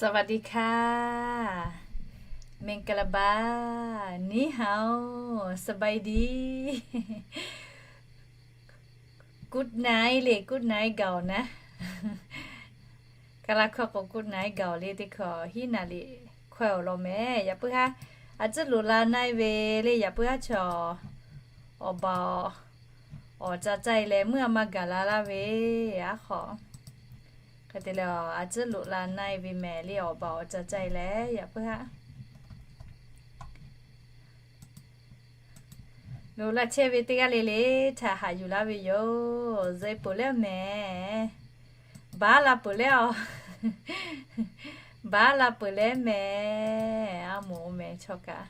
สวัสดีค่ะ မင်္ဂလာပါ นี่เฮา สบายดี Good night เลย Good night เก่านะ Kaˇlaˇ hkawˇ k'o Good night เก่า le teˇ hkawˇ hiˉ naˍ riˍ hkawehˇ awˬ lawn mehˍ. Yaꞈ puiˉ haˉ a tcuhˉ loꞈ la na-e ve le, yaꞈ puiˉ haˉ chaw awˬ baˬ awˬ ca caˇ-e leh meuˇ a ma gaˬ la laˇ ve, aˉ hk'awꞈ hk'e te leh a tcuhˉ loꞈ la na-e ve mehˍ le, awˬ baˬ awˬ ca caˇ-e leh yaꞈ puiˉ haˉ loꞈ la chehˇ ve teˇ g'aˇ le le htaꞈ haꞈ yuˬ laˇ ve yoˬ. Zuhꞈ peuˬ leh mehˍ, baˉ la peuˬ leh a, baˉ la peuˬ leh mehˍ, a moˍ mehˍ chaw kaꞈ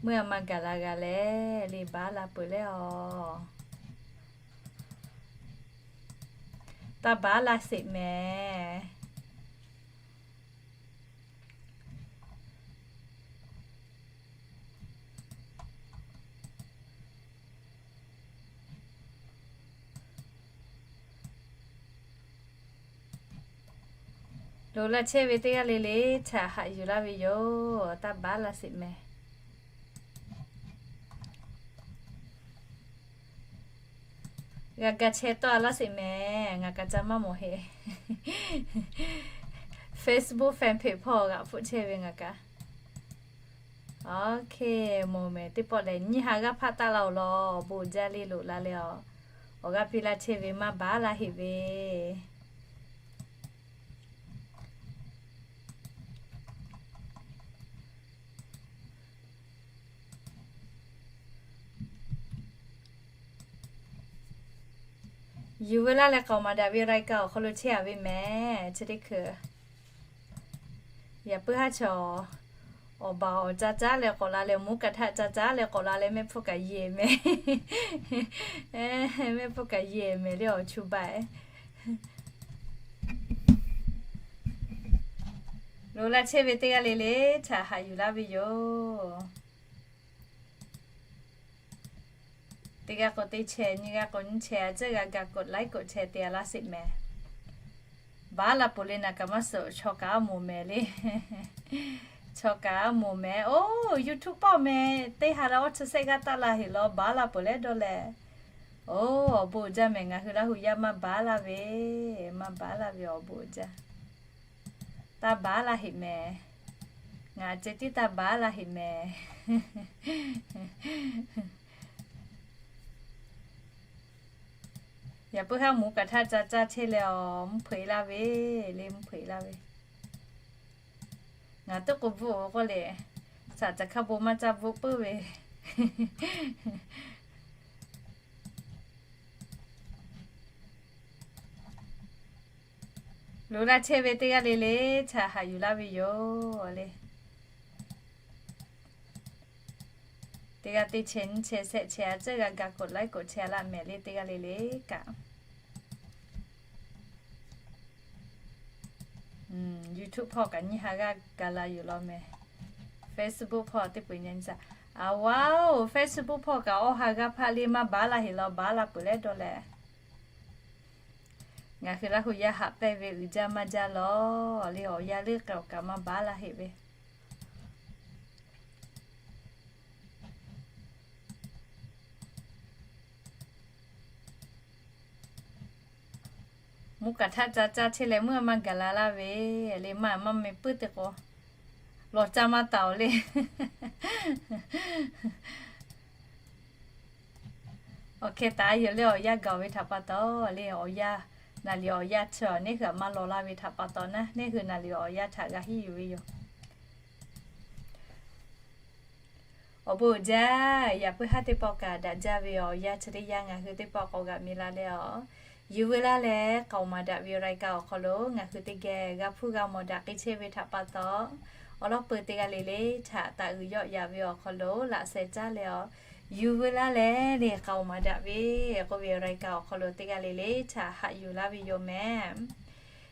meuˇ a ma gaˬ la g'a leh le baˉ la peuˬ leh a, taˇ baˉ la sheˍ mehˍ. Loꞈ la chehˇ ve teˇ g'aˇ le le htaꞈ haꞈ yuˬ laˇ ve yoˬ. Taˇ baˉ la sheˍ mehˍ. G'a ga chehˇ tawˆ-a laˇ sheˍ mehˍ. Ngaˬ kaꞈ ca maˇ mawˬ heˆ. Facebook fan page hpawˇ g'aꞈ hpfuhˆ chehˇ ve ngaˬ kaꞈ. Oˇ hk'e, moˍ mehˍ teˇ pawˆ lehˬ nyiˇ ha g'aˇ hpaˆ taˆ la-oˬ law. Awˬ bon uiˍ jaˇ le loꞈ la leh a, awˬ g'aˇ piˇ laˇ chehˇ ve maˇ baˉ la heˆ ve. Yuˬ ve laˇ leh k'aoˍ maˍ daꞈ ve รายการ awˬ hk'aw lo chehˇ-a ve mehˍ. Chi teˇ hkui yaꞈ puiˉ haˉ chaw awˬ baˬ awˬ ca caˉ leh k'awꞈ la leh, mvuhˇ kaꞈ htaˆ ca caˉ leh k'awꞈ la leh, mehˆ hpfuhˇ kaꞈ yehˬ mehˍ. Mehˆ hpfuhˇ kaꞈ yehˬ mehˍ le awˬ chu baˬ-e. Loꞈ la chehˇ ve teˇ g'aˇ le le htaꞈ haꞈ yuˬ laˇ ve yoˬ. Teˇ g'aˇ k'o teˇ chehˇ, nyiˇ g'aˇ k'o nyiˇ chehˇ, a tcuhˉ g'a ga กดไลค์ กดแชร์ te-a laˇ sheˍ mehˍ. Baˉ la peuˬ le naˍ kaꞈ maˇ suhˍ, chaw kaꞈ a moˍ mehˍ le. Chaw kaꞈ a moˍ mehˍ. Oˇ, YouTube hpawˇ mehˍ teˇ ha la awˇ chi sehˆ g'aˇ taˆ la heˆ law, baˉ la peuˬ leh dawˇ leh. Oˇ, awˬ bon uiˍ jaˇ mehˍ. Ngaˬ hui Laˇ hu yaˇ maˇ baˉ la ve, maˇ baˉ la ve awˬ bon uiˍ jaˇ. Taˇ baˉ la heˆ mehˍ. Ngaˬ ceh tiˉ taˇ baˉ la heˆ mehˍ. Yaꞈ puiˉ haˉ mvuhˇ kaꞈ htaˆ ca caˇ chehˇ leh a, mvuhˇ hpeuꞈ laˇ ve le, mvuhˇ hpeuꞈ laˇ ve. Ngaˬ tuˉ k'o bvuhˆ-oˬ k'oˆ le, saˍ caˬ hkaˇ bon maˇ caˇ bvuhˆ puiˉ ve. Loꞈ la chehˇ ve teˇ g'aˇ le le htaꞈ haꞈ yuˬ laˇ ve yoˬ le. Teˇ g'aˇ teˇ chehˇ nyiˇ chehˇ shehˆ chehˇ a tcuhˉ g'a ga กดไลค์ กดแชร์ laˇ mehˍ le teˇ g'aˇ le le kaꞈ. YouTube hpawˇ kaꞈ nyiˇ ha g'aˇ ga la yuˬ law mehˍ. Facebook hpawˇ teˇ peuˬ nyi nyi ca. A wa-oˬ, Facebook hpawˇ kaꞈ awˇ ha g'aˇ hpaˆ le maˇ baˉ la heˆ law, baˉ la peuˬ leh dawˇ leh. Ngaˬ hui Laˇ hu yaˇ haꞈ pehnˇ ve uiˍ jaˇ maˇ jaˇ law le, awˬ yanˇ leuˉ k'ai awˬ kaꞈ maˇ baˉ la heˆ ve. Mvuhˇ kaꞈ htaˆ ca caˇ chehˇ leh meuˇ a maˇ gaˬ la laˇ ve le, maˇ maˇ meh puiˉ te k'o, lawˬ caˇ maˇ taˍ-oˬ le. Awˬ hkeh taˍ yoˬ le, awˬ yanˇ gaˬ ve htaꞈ pa taw le, awˬ yanˇ, naˍ liꞈ awˬ yanˇ chi neˇ hui aꞈ maˇ lawˬ laˇ ve htaꞈ pa taw naˉ, neˇ hui naˍ liꞈ awˬ yanˇ htaꞈ g'a hiˉ yuˬ ve yoˬ. Awˬ bon uiˍ jaˇ, yaꞈ puiˉ haˉ teˇ pawˆ kaꞈ daꞈ jaˇ ve awˬ yanˇ chi teˇ yanˇ ngaˬ hui teˇ pawˆ k'awꞈ g'aꞈ mi la leh a, yuˬ veu laˇ leh k'aoˍ maˍ daꞈ ve รายการ awˬ hk'aw lo ngaˬ hui teˇ geh g'a hpuˇ g'a mawˬ daꞈ k'ai chehˇ ve htaꞈ pa taw, awˬ lawn peuˬ teˇ g'aˇ le le htaꞈ taˍ uiˍ yawˆ yaꞈ ve awˬ hk'aw lo laꞈ sheh caˉ leh a, yuˬ veu laˇ leh le k'aoˍ maˍ daꞈ ve k'oˆ ve รายการ awˬ hk'aw lo teˇ g'aˇ le le htaꞈ haꞈ yuˬ laˇ ve yoˬ mehˍ.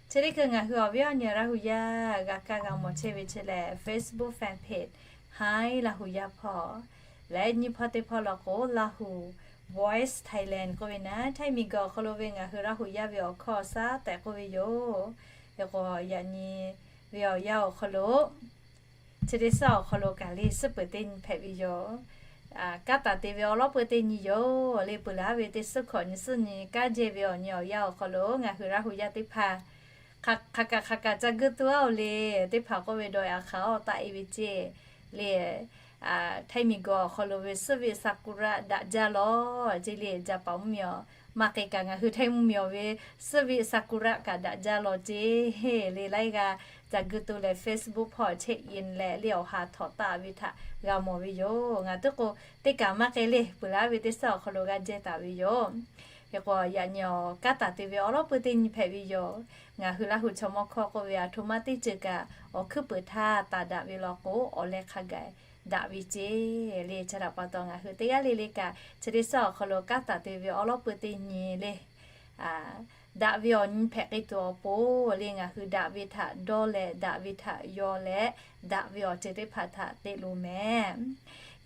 Chi teˇ hkui ngaˬ hui awˬ viˉ awˬ nyi Laˇ hu yaˇ g'a kaˇ g'a mawˬ chehˇ ve chi lehˬ, Facebook fan page Hi Laˇ hu yaˇ hpawˇ leh nyiˇ hpawˇ teˇ hpawˇ law k'o, Laˇ hu Voice Thailand k'oˆ ve naˉ, Htaiˇ miˬguiˬ awˬ hk'aw lo ve ngaˬ hui Laˇ hu yaˇ ve awˬ hkawˇ awˬ shaˉ tehꞈ k'oˆ ve yoˬ. Hk'e k'o, yaꞈ nyi ve awˬ yanˇ awˬ hk'aw lo chi teˇ suhˉ awˬ hk'aw lo kaꞈ le suhˉ peuˬ teˇ nyi hpehꞈ ve yoˬ. Kanˉ taˍ te ve awˉ lawˉ peuˬ teˇ nyi yoˬ. Le peuˬ laˇ ve teˇ suhˉ hkawꞈ nyi suhˉ nyi kanˉ jehˇ ve awˬ nyi awˬ yanˇ awˬ hk'aw lo ngaˬ hui Laˇ hu yaˇ teˇ hpaˍ hk'aˬ kaꞈ hk'aˬ kaꞈ ca guˇ tuˬ aˇ-oˬ le, teˇ hpaˍ k'oˆ ve dawˇ yaꞈ hk'aˬ awˬ taˆ e ve ceˇ le. Htaiˇ miˬguiˬ awˬ hk'aw lo ve suhˉ ve sakura daꞈ jaˇ lawˬ ceˇ le. Jaˍpaˍ mvuhˇmiˬ awˬ maˇ k'e kaꞈ ngaˬ hui Htaiˇ mvuhˇmiˬ awˬ ve suhˉ ve sakura kaꞈ daꞈ jaˇ lawˬ ceˇ le. Laiˉ g'aˇ ca guˇ tuˬ leh Facebook hpawˇ check in leh le awˬ ha htawꞈ taˆ ve htaꞈ g'a mawˬ ve yoˬ. Ngaˬ tuˉ k'o teˇ kaꞈ maˇ k'e le peuˬ laˇ ve teˇ suhˉ awˬ hk'aw lo g'a jehˇ taˍ ve yoˬ. Hk'e k'o, yaꞈ nyi awˬ kanˉ taˍ te ve awˉ lawˉ peuˬ teˇ nyi hpehꞈ ve yoˬ. Ngaˬ hui Laˇ hu chaw mawˇ hkawˇ k'oˆ ve, aˬ htoꞈ ma teˇ ceuˬ kaꞈ awˬ hkuiˉ peuˍ htaˇ taˍ daꞈ ve law k'o, awˬ leh hk'a gaˬ daꞈ ve ceˇ le. Chi htaꞈ pa taw ngaˬ hui teˇ g'aˇ le le kaꞈ chi teˇ suhˉ awˬ hk'aw lo kanˉ taˍ te ve awˉ lawˉ peuˬ teˇ nyi le daꞈ ve awˬ nyi hpehꞈ k'ai tuˬ awˬ pon le, ngaˬ hui daꞈ ve htaꞈ dawˇ leh daꞈ ve htaꞈ yaw leh daꞈ ve awˬ ceuˬ teˇ hpaˍ htaꞈ te loˍ mehˍ.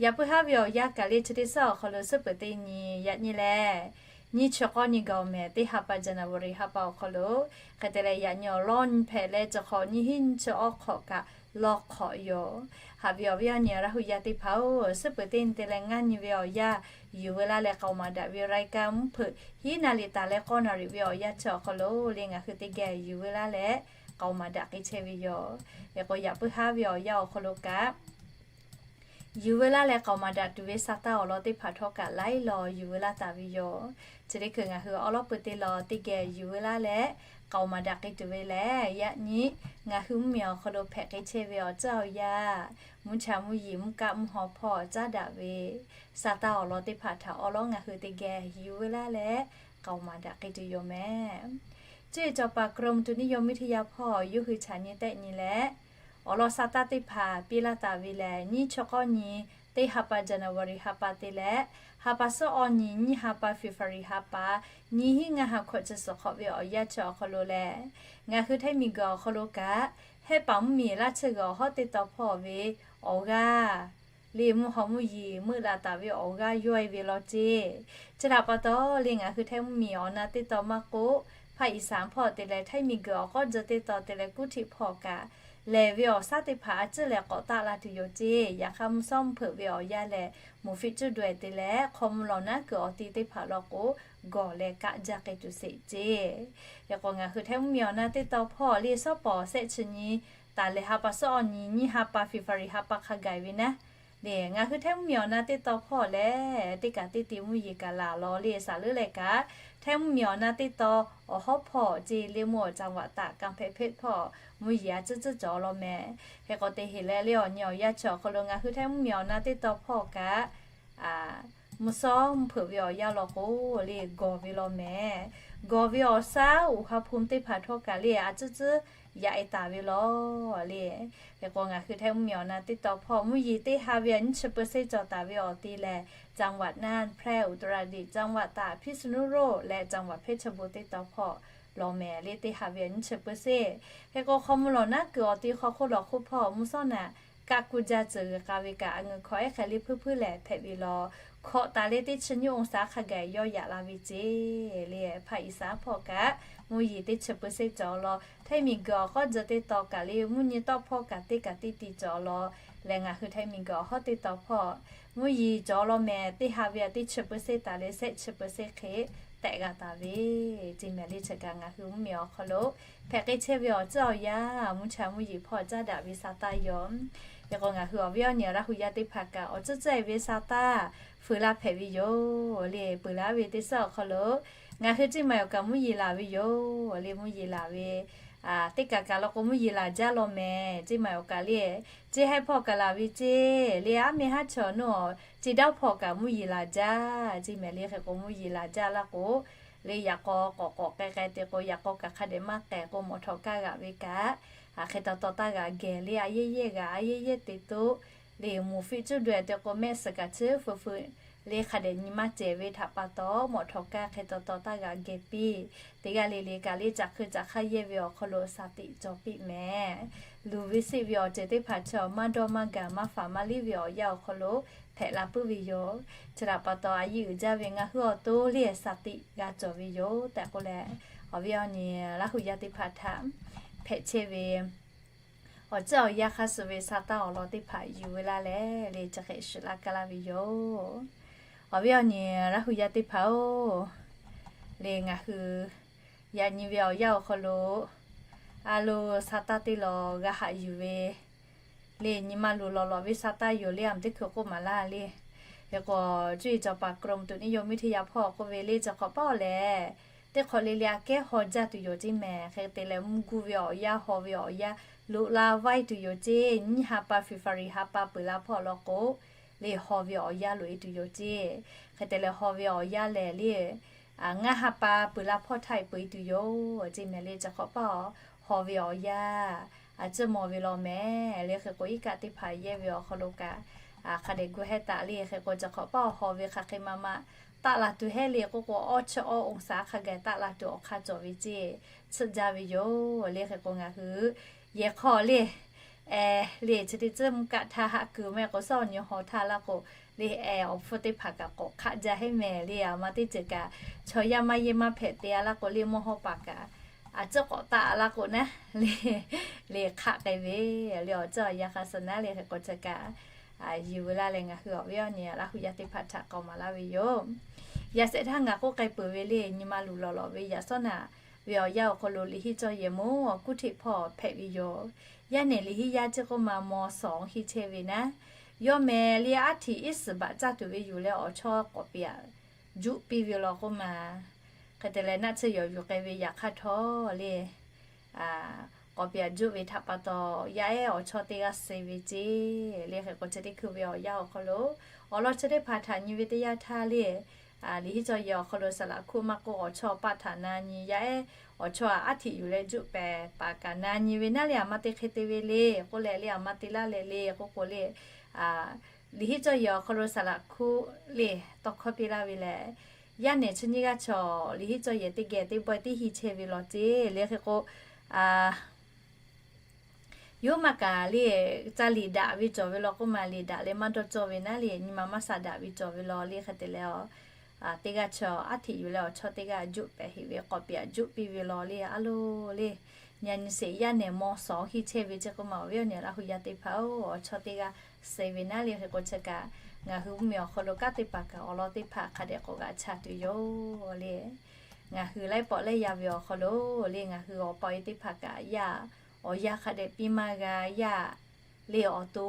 Yaꞈ puiˉ haˉ ve awˬ yanˇ kaꞈ le chi teˇ suhˉ awˬ hk'aw lo suhˉ peuˬ teˇ nyi yaꞈ nyi lehˬ, nyiˇ chi k'awˇ nyi gaˬ-oˬ mehˍ. Teˇ ha pa January ha pa awˬ hk'aw lo hk'e te leh yaꞈ nyi awˬ lawˇ nyi hpehꞈ leh, chi hk'awꞈ nyiˇ hinˉ nyiˇ chi awˇ hk'awꞈ kaꞈ lawˇ hk'awꞈ yoˬ. Haꞈ ve awˬ viˉ awˬ nyi Laˇ hu yaˇ teˇ hpaˍ-oˬ, suhˉ peuˬ teˇ nyi te leh ngaˇ nyi ve awˬ yanˇ yuˬ veu laˇ leh k'aoˍ maˍ daꞈ ve รายการ mvuhˇ hpeuꞈ hiˉ naˍ riˍ taˍ leh k'awˇ naˍ riˍ ve awˬ yanˇ chi awˬ hk'aw lo le ngaˬ hui teˇ geh yuˬ veu laˇ leh k'aoˍ maˍ daꞈ k'ai chehˇ ve yoˬ. Hk'e k'o, yaꞈ puiˉ haˉ ve awˬ yanˇ awˬ hk'aw lo kaꞈ yuˬ veu laˇ leh k'aoˍ maˍ daꞈ tuˬ ve sa taˇ awˬ lawn teˇ hpaˍ htawˇ kaꞈ laiˉ law yuˬ veu laˇ taˍ ve yoˬ. Chi teˇ hkui ngaˬ hui awˉ lawˉ peuˬ teˇ lawn teˇ geh yuˬ veu laˇ leh k'aoˍ maˍ daꞈ k'ai tuˬ ve lehˬ, yaꞈ nyi ngaˬ hui mvuhˇmiˬ awˬ hk'aw lo hpehꞈ k'ai chehˇ ve awˬ tcuhˉ awˬ yanˇ, mvuhˇ cha mvuhˇ yeˬ mvuhˇ kaˆ mvuhˇ haw hpawˇ caˉ daꞈ ve sa taˇ awˬ lawn teˇ hpaˍ htaꞈ awˉ lawˉ ngaˬ hui teˇ geh yuˬ veu laˇ leh k'aoˍ maˍ daꞈ k'ai tuˬ yoˬ mehˍ. Cuˇ yiˍ cawˬ paˍ กรมอุตุนิยมวิทยา hpawˇ yawˇ hui chaꞈ nyi tehˆ nyi leh, awˬ lawn sa taˇ teˇ hpaˍ piˇ laˇ taˍ ve lehˬ, nyiˇ chi k'awˇ nyi teˇ ha pa January ha pa te leh, ha pa suhˉ awˇ nyi nyiˇ ha pa February ha pa, nyiˇ hinˉ ngaˇ ha hkawꞈ chi suhˍ hk'awꞈ ve awˬ yanˇ chi awˬ hk'aw lo lehˬ, ngaˬ hui Htaiˇ miˬguiˬ awˬ hk'aw lo kaꞈ, Hehˉ paˍ mvuhˇmiˬ laˇ tsuhˇ g'uiˬ awˬ hawˉ teˇ taw hpawˇ ve awˬ g'aˇ le, mvuhˇ haw mvuhˇ yeˬ meuˆ la taˍ ve awˬ g'aˇ yawˇ e ve law ceˇ. Chi htaꞈ pa taw le, ngaˬ hui Htaiˇ mvuhˇmiˬ awˬ na teˇ taw maˇ k'oˆ, ภาคอีสาน hpawˇ te leh Htaiˇ miˬguiˬ awˬ k'awˇ jawˇ teˇ taw te leh กรุงเทพ hpawˇ kaꞈ, lehˬ ve awˬ shaˉ teˇ hpaˍ a ciˉ leh k'awꞈ taˆ la tuˬ yoˬ ceˇ. Yaꞈ hk'aˇ, mvuhˇ shawˉ mvuhˇ hpeuꞈ ve awˬ yanˇ lehˬ, muˍ fiˆ cuˇ daweh te leh hk'aw mvuh lawˬ naˉ kuiˬ awˬ ti teˇ hpaˍ law k'o, gawˬ leh kaˆ jaˇ k'ai tuˬ sheˍ ceˇ. Hk'e k'o, ngaˬ hui Htaiˇ mvuhˇmiˬ awˬ na teˇ taw hpawˇ le, shawˉ pawˍ shehˆ chi nyi taˍ leh ha pa suhˉ awˇ nyi nyiˇ ha pa February ha pa hk'a gaˬ ve naˉ le, ngaˬ hui Htaiˇ mvuhˇmiˬ awˬ na teˇ taw hpawˇ lehˬ, teˇ kaꞈ teˇ ti mvuhˇ yeˬ kaꞈ laˬ law le. Saˍ leuˉ leh kaꞈ, Htaiˇ mvuhˇmiˬ awˬ na teˇ taw awˬ hawˉ hpawˇ ceˇ le, mvuhˇ awˬ จังหวัดตาก กำแพงเพชร hpawˇ mvuhˇ yeˬ a ciˉ ciˉ cawˬ law mehˍ. Hk'e k'o, te heˍ leh le awˬ nyi awˬ yanˇ chi awˬ hk'aw lo ngaˬ hui Htaiˇ mvuhˇmiˬ awˬ na teˇ taw hpawˇ kaꞈ, mvuhˇ shawˉ mvuhˇ hpeuꞈ ve awˬ yanˇ law k'o le, gawˬ ve law mehˍ. Gawˬ ve awˬ shaˉ อุณหภูมิ teˇ hpaˍ htawˇ kaꞈ le a ciˉ ciˉ yaꞈ e taˍ ve law le. Hk'e k'o, ngaˬ hui Htaiˇ mvuhˇmiˬ awˬ na teˇ taw hpawˇ mvuhˇ yeˬ teˇ ha ve a nyiˇ chi เปอร์เซ็นต์ cawˬ taˍ ve awˬ ti lehˬ, จังหวัดน่าน แพร่ อุตรดิตถ์ จังหวัดตาก พิษณุโลก leh จังหวัดเพชรบูรณ์ teˇ taw hpawˇ law mehˍ le, teˇ ha ve a nyiˇ chi เปอร์เซ็นต์. Hk'e k'o, hk'aw mvuh lawˬ naˉ kuiˬ awˬ ti hk'aw hk'oˆ lawˬ hk'oˆ hpawˇ mvuhˇ shawˉ naꞈ kaˆ kuˇ jaˇ tcuh g'uiˬ k'a ve kaꞈ, a ngeuˍ hkawꞈ ehˉ hk'e le hpuiˇ hpuiˇ lehˍ hpehꞈ ve law. Hkawꞈ taˍ leh teˇ chi nyiˇ องศา hk'a gaˬ yawˇ yaꞈ la ve ceˇ le. ภาคอีสาน hpawˇ kaꞈ mvuhˇ yeˬ teˇ chi เปอร์เซ็นต์ cawˬ law. Htaiˇ miˬguiˬ awˬ k'awˇ jawˇ teˇ taw kaꞈ le, mvuhˇ nyi tawˆ hpawˇ kaꞈ teˇ kaꞈ teˇ ti cawˬ law. Lehˬ, ngaˬ hui Htaiˇ miˬguiˬ awˬ hawˉ teˇ taw hpawˇ mvuhˇ yeˬ cawˬ law mehˍ. Teˇ ha ve a teˇ chi เปอร์เซ็นต์ taˍ leh shehˆ chi เปอร์เซ็นต์ hk'e tehꞈ g'a taˍ ve ceˇ mehˍ le. Chi kaꞈ ngaˬ hui mvuhˇmiˬ awˬ hk'aw lo hpehꞈ k'ai chehˇ ve awˬ tcuhˉ awˬ yanˇ, mvuhˇ cha mvuhˇ yeˬ hpawˇ caˉ daꞈ ve sa taˇ yoˬ. Hk'e k'o, ngaˬ hui awˬ viˉ awˬ nyi Laˇ hu yaˇ teˇ hpaˍ kaꞈ awˬ tcuhˉ tcuhˉ e ve sa taˇ fuiˍ laˇ hpehꞈ ve yoˬ le. Peuˬ laˇ ve teˇ suhˉ awˬ hk'aw lo ngaˬ hui ceˇ maˬ awˬ kaꞈ mvuhˇ yeˬ laˬ ve yoˬ le. Mvuhˇ yeˬ laˬ ve teˇ kaꞈ kaꞈ law k'o, mvuhˇ yeˬ laˬ jaˇ law mehˍ. Ceˇ maˬ awˬ kaꞈ le, ceˇ haiˉ hpawˇ kaꞈ laˬ ve ceˇ le. Aˉ meh haˉ chaw nawˬ ceˇ daˇ hpawˇ kaꞈ mvuhˇ yeˬ laˬ jaˇ ceˇ mehˍ le. Hk'e k'o, mvuhˇ yeˬ laˬ jaˇ laˇ k'o le, yaꞈ k'aw k'awꞈ k'awꞈ k'ai k'ai te k'o, yaꞈ k'aw kaꞈ hk'a dehꞈ maˇ k'ehˬ k'o, mawꞈ htawꞈ kaˇ g'aꞈ ve kaꞈ, hk'e taw taw taˇ g'aꞈ gehˬ le. A yehˇ yehˇ g'aꞈ a yehˇ yehˇ te toˆ le, muˍ fiˆ cuˇ daweh te k'o, mehˆ suhˍ kaꞈ chi fuiˍ fuiˍ le hk'a dehꞈ nyi maˇ cehˬ ve htaꞈ pa taw, mawꞈ htawꞈ kaˇ hk'e taw taw taˇ g'aꞈ gehˬ piˇ. Teˇ g'aˇ le le kaꞈ le, caꞈ hk'e caꞈ hk'aˇ yehˇ ve awˬ hk'aw lo shaˍ tiꞈ cawˬ piˇ mehˍ. Luˬ ve seˆ ve awˬ ceuˬ teˇ hpaˍ chi awˬ maˇ dawˇ maˇ gaˬ maˇ faˍ maˇ liˇ ve awˬ yanˇ awˬ hk'aw lo hpehꞈ la puiˉ ve yoˬ. Chi htaꞈ pa taw, a yiˇ uiˍ jaˇ ve ngaˬ hui awˬ to le shaˍ tiꞈ g'a cawˬ ve yoˬ tehꞈ k'oˆ leh, awˬ viˉ awˬ nyi Laˇ hu yaˇ teˇ hpaˍ htaꞈ hpehꞈ chehˇ ve awˬ ciˉ awˬ yanˇ hk'aˇ suh ve sa taˇ awˬ lawn teˇ hpaˍ yuˬ ve laˇ leh le, chi hk'e shiˍ laˇ kaˇ laˇ ve yoˬ. Awˬ viˉ awˬ nyi Laˇ hu yaˇ teˇ hpaˍ-oˬ, le ngaˬ hui yaꞈ nyi ve awˬ yanˇ awˬ hk'aw lo a lo sa taˇ teˇ lawn g'a haꞈ yuˬ ve le, nyi ma luˬ lawˬ lawˬ ve sa taˇ yoˬ le, a meh teˇ hkui k'oˆ maˍ laˇ le. Hk'e k'o, cuˇ yiˍ cawˬ paˍ กรมอุตุนิยมวิทยา hpawˇ k'oˆ ve le, chi hk'awꞈ paˆ awˬ lehˬ, teˇ hk'awꞈ le le aꞈ kehˉ haw jaˇ tuˬ yoˬ ceˇ mehˍ. Hk'e te leh mvuhˇ guˇ ve awˬ yanˇ, haw ve awˬ yanˇ loꞈ la vaiˇ tuˬ yoˬ ceˇ. Nyiˇ ha pa February ha pa peuˬ la hpawˇ law k'o, le haw ve awˬ yanˇ loꞈ e tuˬ yoˬ ceˇ. Hk'e te leh haw ve awˬ yanˇ lehˬ le, ngaˇ ha pa peuˬ la hpawˇ htaˇ e peuˬ e tuˬ yoˬ ceˇ mehˍ le. Chi hk'awꞈ paˆ haw ve awˬ yanˇ a ciˉ maw ve law mehˍ le. Hk'e k'o, iˉ kaˆ teˇ hpaˍ yehˇ ve awˬ hk'aw lo kaꞈ hk'a dehꞈ gu hehˉ taˍ le. Hk'e k'o, chi hk'awꞈ paˆ haw ve hk'aˬ hk'e ma ma taˆ la tuˬ hehˉ le k'oˆ k'o, awˇ chi awˇ องศา hk'a gaˬ taˆ la tuˬ awˬ hk'aˇ cawˬ ve ceˇ, tsuhˆ jaˇ ve yoˬ le. Hk'e k'o, ngaˬ hui yehˬ hk'aw le, e, le chi teˇ tcuhˉ mvuhˇ kaˆ htaˇ haˆ kuiˬ mehˆ k'o, sawˉ nyi haw htaˇ laˇ k'o, le e awˬ hpfuhˇ teˇ hpaˍ kaꞈ k'awꞈ hk'aˆ jaˇ hehˉ mehˍ le. A ma teˇ ceuˬ kaꞈ chaw yaˇ maˇ yehˇ maˇ hpehꞈ te a laˇ k'o, le mawˇ hawˉ paˍ kaꞈ a ciˉ k'awꞈ taˆ a laˇ k'o naˉ le, le hk'aˆ k'ai ve le. Awˬ ciˉ awˬ yanˇ hk'aˇ suh naˉ le. Hk'e k'o, chi kaꞈ yuˬ ve laˇ leh ngaˬ hui awˬ viˉ awˬ nyi Laˇ hu yaˇ teˇ hpaˍ htaꞈ k'awꞈ maˍ laˇ ve yoˬ. Yaꞈ shehˍ htaˇ ngaˬ k'oˆ k'ai peuˬ ve le, nyi ma luˬ lawˬ lawˬ ve yaꞈ sawˉ naꞈ ve awˬ yanˇ awˬ hk'aw lo liꞈ henˇ cawˇ yehˬ mawˇ kuˉ hteˆ hpawˇ hpehꞈ ve yoˬ. Yaˇ nehˬ liꞈ henˇ yaˇ ciˉ k'oˆ ma maw sawˍ henˇ chehˇ ve naˉ, yawˇ mehˍ le aˉ htiꞈ iˉ suhˍ baꞈ caˇ tuˬ ve yuˬ leh awˬ chawˇ k'awꞈ piꞈ juˆ piˇ ve law k'oˆ ma. Hk'e te leh naˆ tsuhˇ yawˬ yuˬ k'ai ve yaꞈ hk'aˇ htawˇ le, k'awꞈ piꞈ juˆ ve htaꞈ pa taw, yaˇ ehˉ awˬ chawˇ teˇ g'aˇ suh ve ceˇ le. Hk'e k'o, chi teˇ hkui ve awˬ yanˇ awˬ hk'aw lo awˬ lawn chi teˇ hpaˍ htaꞈ nyi ve teˇ yanˇ htaˇ le, liꞈ henˇ cawˇ yehˬ awˬ hk'aw lo saˍ laꞈ hkuˆ maˇ k'oˆ, awˬ chawˇ paˆ htaꞈ na nyi, yaˇ ehˉ awˬ chawˇ aˉ htiꞈ yuˬ leh juˆ pehˍ paˍ kaꞈ na nyi ve naˉ le. A ma te hk'e te ve le k'oˆ leh le, a ma te laˇ leh le k'oˆ k'o le, liꞈ henˇ cawˇ yehˬ awˬ hk'aw lo saˍ laꞈ hkuˆ le tawˇ hkawˇ piˇ laˇ ve lehˬ, yaˇ nehˬ chi nyiˇ g'aˇ chaw liꞈ henˇ cawˇ yehˬ teˇ geh teˇ bawehˇ tiˉ henˇ chehˇ ve law ceˇ le. Hk'e k'o, yawˇ maˇ kaꞈ le, ca liꞈ daꞈ ve cawˬ ve law k'oˆ ma, liꞈ daꞈ leh maˇ dawˇ cawˇ ve naˉ le, nyi ma maˇ sha daꞈ ve cawˬ ve law le. Hk'e te leh, teˇ g'aˇ chaw aˉ htiꞈ yuˬ leh awˬ chawˇ teˇ g'aˇ juˆ pehˍ heꞈ ve k'awꞈ piꞈ juˆ piˇ ve law le. A lo le, nyi nyi sheˍ, yaˇ nehˬ maw sawˍ henˇ chehˇ ve ceˇ k'oˆ ma, awˬ viˉ awˬ nyi Laˇ hu yaˇ teˇ hpaˍ-oˬ, awˬ chawˇ teˇ g'aˇ suh ve naˉ le. Hk'e k'o, chi kaꞈ ngaˬ hui mvuhˇmiˬ awˬ hk'aw lo kanˉ teˇ hpaˍ kaꞈ awˬ lawn teˇ hpaˍ hk'a dehꞈ k'awꞈ g'a cha tuˬ yoˬ le. Ngaˬ hui laiˉ pawˆ laiˉ yaˇ ve awˬ hk'aw lo le, ngaˬ hui awˬ pa awˬ e teˇ hpaˍ kaꞈ yaˇ awˬ yanˇ hk'a dehꞈ piˇ maˇ g'a, yaˇ le awˬ to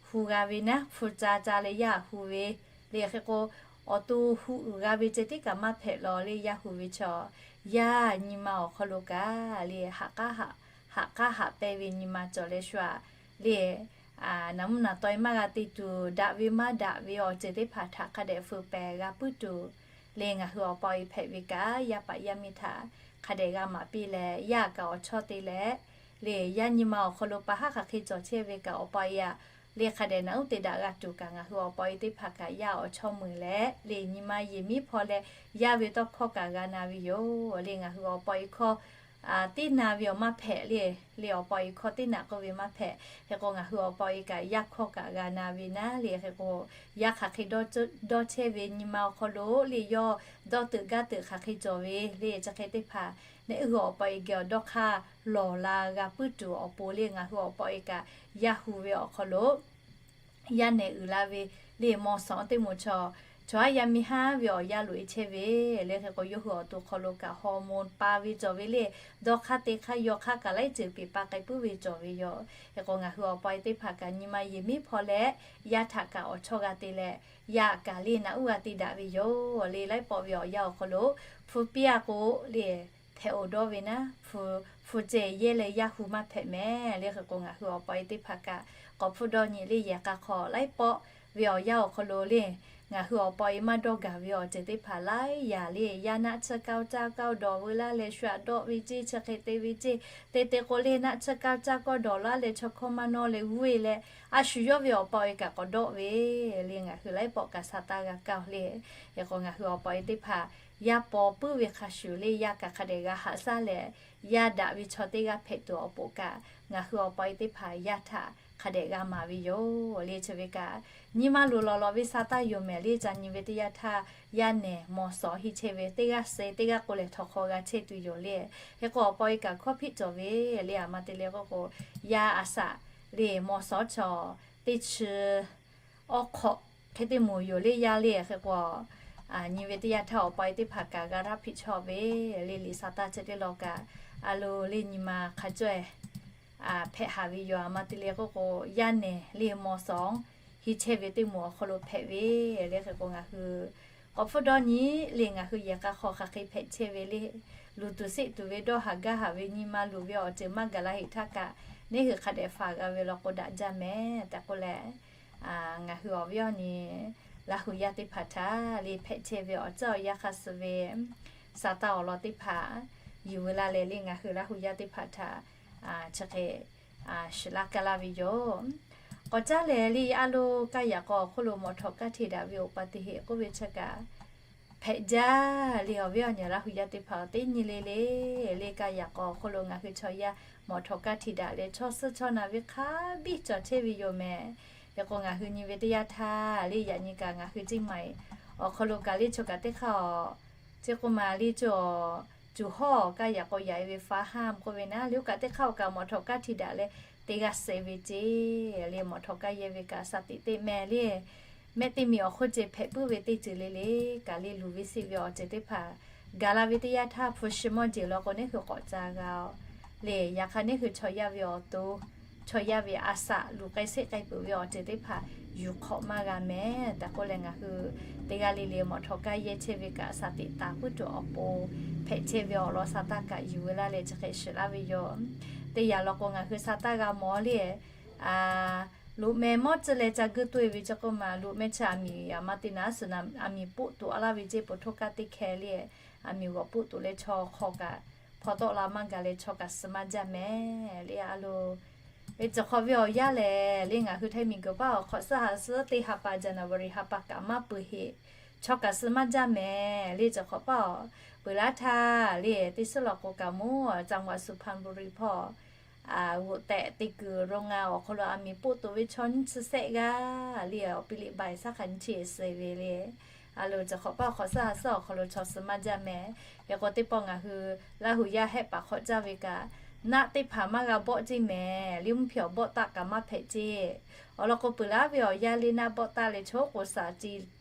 hu g'a ve naˉ, hpu ca ca leh yaˇ hu ve le. Hk'e k'o, awˬ to hu uiˍ g'a ve ceh tiˉ kaꞈ maˇ hpehꞈ law le, yaˇ hu ve chaw, yaˇ nyi ma awˬ hk'aw lo kaꞈ le, haꞈ k'aˉ haꞈ, haꞈ k'aˉ haꞈ pehnˇ ve nyi ma cawˬ leh shu aꞈ le, naˍ mvuhˇ naˍ taw e maˇ g'a te tuˬ, daꞈ ve maˇ daꞈ ve awˬ ceuˬ teˇ hpaˍ htaꞈ hk'a dehꞈ feu pehˍ g'a puiˉ tuˬ le, ngaˬ hui awˬ pa awˬ e hpehꞈ ve kaꞈ, yaˇ paˍ yaˇ miˇ htaꞈ hk'a dehꞈ g'a maˍ piˇ leh, yaˇ kaꞈ awˬ chawˇ te leh le, yaˇ nyi ma awˬ hk'aw lo pa haˉ hk'aˬ hk'e cawˬ chehˇ ve kaꞈ, awˬ pa awˬ e aꞈ le hk'a dehꞈ naꞈ uˉ te daꞈ g'a tuˬ kaꞈ, ngaˬ hui awˬ pa awˬ e teˇ hpaˍ kaꞈ yaˇ awˬ chawˇ meuˍ leh le, nyi ma yehˬ miˉ hpaw leh yaˇ ve tawˇ hkawˇ kaꞈ g'a na ve yoˬ le. Ngaˬ hui awˬ pa awˬ e hkawˇ teˇ na ve awˬ maˇ hpehꞈ le, le awˬ pa awˬ e hkawˇ teˇ naꞈ k'oˆ ve maˇ hpehꞈ. Hk'e k'o, ngaˬ hui awˬ pa awˬ e kaꞈ yaˇ hkawˇ kaꞈ g'a na ve naˉ le. Hk'e k'o, yaˇ hk'aˬ hk'e dawˇ chehˇ ve nyi ma awˬ hk'aw lo le, yawˇ dawˇ teuꞈ gaˇ teuꞈ hk'aˬ hk'e cawˬ ve le, chi hk'e teˇ hpaˍ nehˆ hui awˬ pa awˬ e geh awˬ dawˇ hk'aˇ lawˬ la g'a puiˉ tuˬ awˬ pon le, ngaˬ hui awˬ pa awˬ e kaꞈ yaˇ hu ve awˬ hk'aw lo yaˇ nehˬ uiˍ la ve le, maw sawˍ teˇ moˍ chaw, chaw haˉ yaˇ miˇ haˉ ve awˬ yanˇ loꞈ e chehˇ ve le. Hk'e k'o, yawˇ hui awˬ to hk'aw lo kaꞈ hawˍ moˍ pa ve cawˬ ve le, dawˇ hk'aˇ te hk'aˇ yaw hk'aˇ kaꞈ laiˉ ceuˬ peˬ pa k'ai puiˉ ve cawˬ ve yoˬ. Hk'e k'o, ngaˬ hui awˬ pa awˬ e teˇ hpaˍ kaꞈ nyi ma yehˬ miˉ hpaw leh yaˇ htaꞈ kaꞈ awˬ chawˇ g'a te leh, yaˇ kaꞈ le naꞈ uˉ g'a te daꞈ ve yoˬ le. Laiˉ pawˆ ve awˬ yanˇ awˬ hk'aw lo hpu piˇ a k'o le, hpehꞈ oˬ dawˇ ve naˉ, hpu ceh yehˇ leh yaˇ hu maˇ hpehꞈ mehˍ le. Hk'e k'o, ngaˬ hui awˬ pa awˬ e teˇ hpaˍ kaꞈ k'awꞈ hpfuhˇ dawˇ nyi le, yehˬ k'a hk'aw laiˉ pawˆ ve awˬ yanˇ awˬ hk'aw lo le, ngaˬ hui awˬ pa awˬ e maˇ dawˇ gaˬ ve awˬ ceuˬ teˇ hpaˍ laiˉ yaꞈ le, yaˇ naˆ tsuhˇ kaˇ caˇ kaˇ dawˬ veu laˇ leh shu aꞈ dawˆ ve ceˇ, chi hk'e te ve ceˇ, te te k'o le, naˆ tsuhˇ kaˇ caˇ kaˇ dawˬ laˇ leh chaw hkawˇ maˇ nawˇ leh g'uˇ e leh, a shu yawˇ ve awˬ pa awˬ e kaꞈ k'awꞈ dawˆ ve le. Ngaˬ hui laiˉ pawˆ kaꞈ sa taˇ g'a kaˇ le. Hk'e k'o, ngaˬ hui awˬ pa awˬ e teˇ hpaˍ yaˇ paw puiˉ ve hk'a shuˍ le, yaˇ kaꞈ hk'a dehꞈ g'a haꞈ shaˉ leh, yaˇ daꞈ ve chaw teˇ g'aˇ hpehꞈ tuˬ awˬ pon kaꞈ, ngaˬ hui awˬ pa awˬ e teˇ hpaˍ yaˇ htaꞈ hk'a dehꞈ g'a maˍ ve yoˬ le. Chi ve kaꞈ, nyi ma luˬ lawˬ lawˬ ve sa taˇ yoˬ mehˍ le. Ca nyi ve teˇ yanˇ htaˇ, yaˇ nehˬ mawˬ sawˍ hiˇ chehˇ ve teˇ g'aˇ suh teˇ g'aˇ k'oˆ leh htawnˍ hk'aw g'a chehˇ tuˬ yoˬ le. Hk'e k'o, awˬ pa e kaꞈ hkawˇ hpiˆ cawˬ ve le. A ma te leh k'oˆ k'o, yaˇ a shaꞈ le mawˬ sawˍ chaw teˇ chi awˇ hk'awꞈ hk'e te moˍ yoˬ le. Yaˇ le hk'e k'o, nyi ve teˇ yanˇ htaˇ awˬ pa e teˇ hpaˍ kaꞈ g'a htaˇ hpiˆ chawˇ ve le. Liꞈ sa taˇ chi teˇ law kaꞈ, a lo le nyi ma hk'a caweh hpehꞈ haˍ ve yoˬ. A ma te leh k'oˆ k'o, yaˇ nehˬ le mawˬ sawˍ hiˇ chehˇ ve teˇ moˍ awˬ hk'aw lo hpehꞈ ve le. Hk'e k'o, ngaˬ hui k'awꞈ hpfuhˇ dawˇ nyi le, ngaˬ hui yehˬ k'a hk'aw hk'aˬ hk'e hpehꞈ chehˇ ve le. Luˬ tuˬ seˆ tuˬ ve dawˇ haˍ gaˇ haˍ ve nyi ma luˬ ve awˬ ceuˬ maˇ gaˬ la heˍ htaˇ kaꞈ, neˇ hui hk'a dehꞈ faˍ g'a ve law k'o daꞈ jaˇ mehˍ tehꞈ k'oˆ leh, ngaˬ hui awˬ viˉ awˬ nyi Laˇ hu yaˇ teˇ hpaˍ htaꞈ le hpehꞈ chehˇ ve awˬ ceuˬ awˬ yanˇ hk'a suh ve sa taˇ awˬ lawn teˇ hpaˍ yuˬ ve laˇ leh le, ngaˬ hui Laˇ hu yaˇ teˇ hpaˍ htaꞈ chi hk'e shiˍ laˇ kaˇ laˇ ve yoˬ. K'awꞈ caˉ leh le, a lo kaˇ yaꞈ k'aw awˬ hk'oˆ lo mawˬ htawꞈ kaˇ hte daꞈ ve awˬ pa teˇ heˆ k'oˆ ve chi kaꞈ hpehꞈ jaˇ le. Awˬ viˉ awˬ nyi Laˇ hu yaˇ teˇ hpaˍ teˇ nyi le le le, kaˇ yaꞈ k'aw awˬ hk'oˆ lo ngaˬ hui chaw yaˇ mawˬ htawꞈ kaˇ hte daꞈ leh chaw suhˉ chaw na ve hk'a biˇ cawˬ chehˇ ve yoˬ mehˍ. Hk'e k'o, ngaˬ hui nyi ve teˇ yanˇ htaˇ le, yaꞈ nyi kaꞈ ngaˬ hui Ceˇ maiˍ awˬ hk'aw lo kaꞈ le, chaw kaꞈ teˇ hk'aˇ awˬ, chi k'oˆ ma le, cuˬ hawˇ kaˇ yaꞈ k'aw yaꞈ e ve faˉ haˉ k'oˆ ve naˉ le, oˇ kaꞈ teˇ hk'aˇ awˬ kaꞈ mawˬ htawꞈ kaˇ hte daꞈ leh teˇ g'aˇ suh ve ceˇ le. Mawˬ htawꞈ kaˇ yehˇ ve kaꞈ shaˍ tiꞈ teˇ mehˍ le, mehˆ teˇ miˬ awˬ hk'oˆ ceh hpehꞈ puiˉ ve teˇ ceuˬ le le kaꞈ le, luˬ ve seˆ ve awˬ ceuˬ teˇ hpaˍ gaˬ la ve teˇ yanˇ htaˇ, hpu shi mawˇ jeˬ law k'o neˇ hui k'awꞈ ca g'a le. Yaꞈ hk'aˇ neˇ hui chaw yaˇ ve awˬ to, chaw yaˇ ve a shaꞈ luˬ k'ai seˆ k'ai peuˬ ve awˬ ceuˬ teˇ hpaˍ yuˬ hk'awꞈ maˇ g'a mehˍ tehꞈ k'oˆ leh, ngaˬ hui teˇ g'aˇ le le mawˬ htawꞈ kaˇ yehˇ chehˇ ve kaꞈ shaˍ tiꞈ taˍ puiˉ tuˬ awˬ pon hpehꞈ chehˇ ve awˬ lawn sa taˇ kaꞈ yuˬ ve laˇ leh chi hk'e shiˍ laˇ ve yoˬ. Teˇ yanˇ law k'o ngaˬ hui sa taˇ g'a mawˬ le, loꞈ meh mawˇ tcuhˇ leh ca guiˇ toˇ e ve chi k'oˆ ma, loꞈ meh chi aˬ miˍ aˬ ma te naˉ suhˍ na aˬ miˍ poˆ tuꞈ a laˇ ve ceˇ, po htoˇ kaˇ teˇ hkeh le, aˬ miˍ g'awꞈ poˆ tuꞈ leh chaw hk'aw kaꞈ hpaw tawˆ la maˇ gaˬ leh chaw kaꞈ suh maˇ jaˇ mehˍ le. A lo, e cawˬ hk'awꞈ ve awˬ yanˇ lehˬ le, ngaˬ hui Htaiˇ miˬ guiˬ paˇ awˬ hk'awꞈ suhˉ ha suhˉ teˇ ha pa January ha pa kaꞈ maˇ peuˬ heˆ, chaw kaꞈ suh maˇ jaˇ mehˍ le. Cawˬ hk'awꞈ paˇ awˬ peuˬ laˇ htaˇ le, teˇ suhˉ law k'o kaꞈ mawˇ จังหวัดสุพรรณบุรี hpawˇ g'oꞈ tehꞈ te kuiˬ ro ngaˬ awˬ hk'aw lo aˬ miˍ poˆ tuꞈ ve chaw nyiˇ chi sehˆ g'aˇ le, awˬ pi liꞈ baiˬ shaˉ hk'a nyiˇ chi suh ve le. A lo, cawˬ hk'awꞈ paˇ awˬ hk'awꞈ suhˉ ha suhˉ awˬ hk'aw lo chaw suh maˇ jaˇ mehˍ. Hk'e k'o, teˇ pawˆ ngaˬ hui Laˇ hu yaˇ hehˆ paˍ hk'awꞈ caˇ ve kaꞈ, naˆ teˇ hpaˍ maˇ g'a bawˆ ceˇ mehˍ le, mvuhˇ hpyeˬ awˬ bawˆ taˆ kaꞈ maˇ hpehꞈ ceˇ. Awˬ lawn k'o, peuˬ laˇ ve awˬ yanˇ le naˆ bawˆ taˆ leh chaw k'oˍ saˍ ti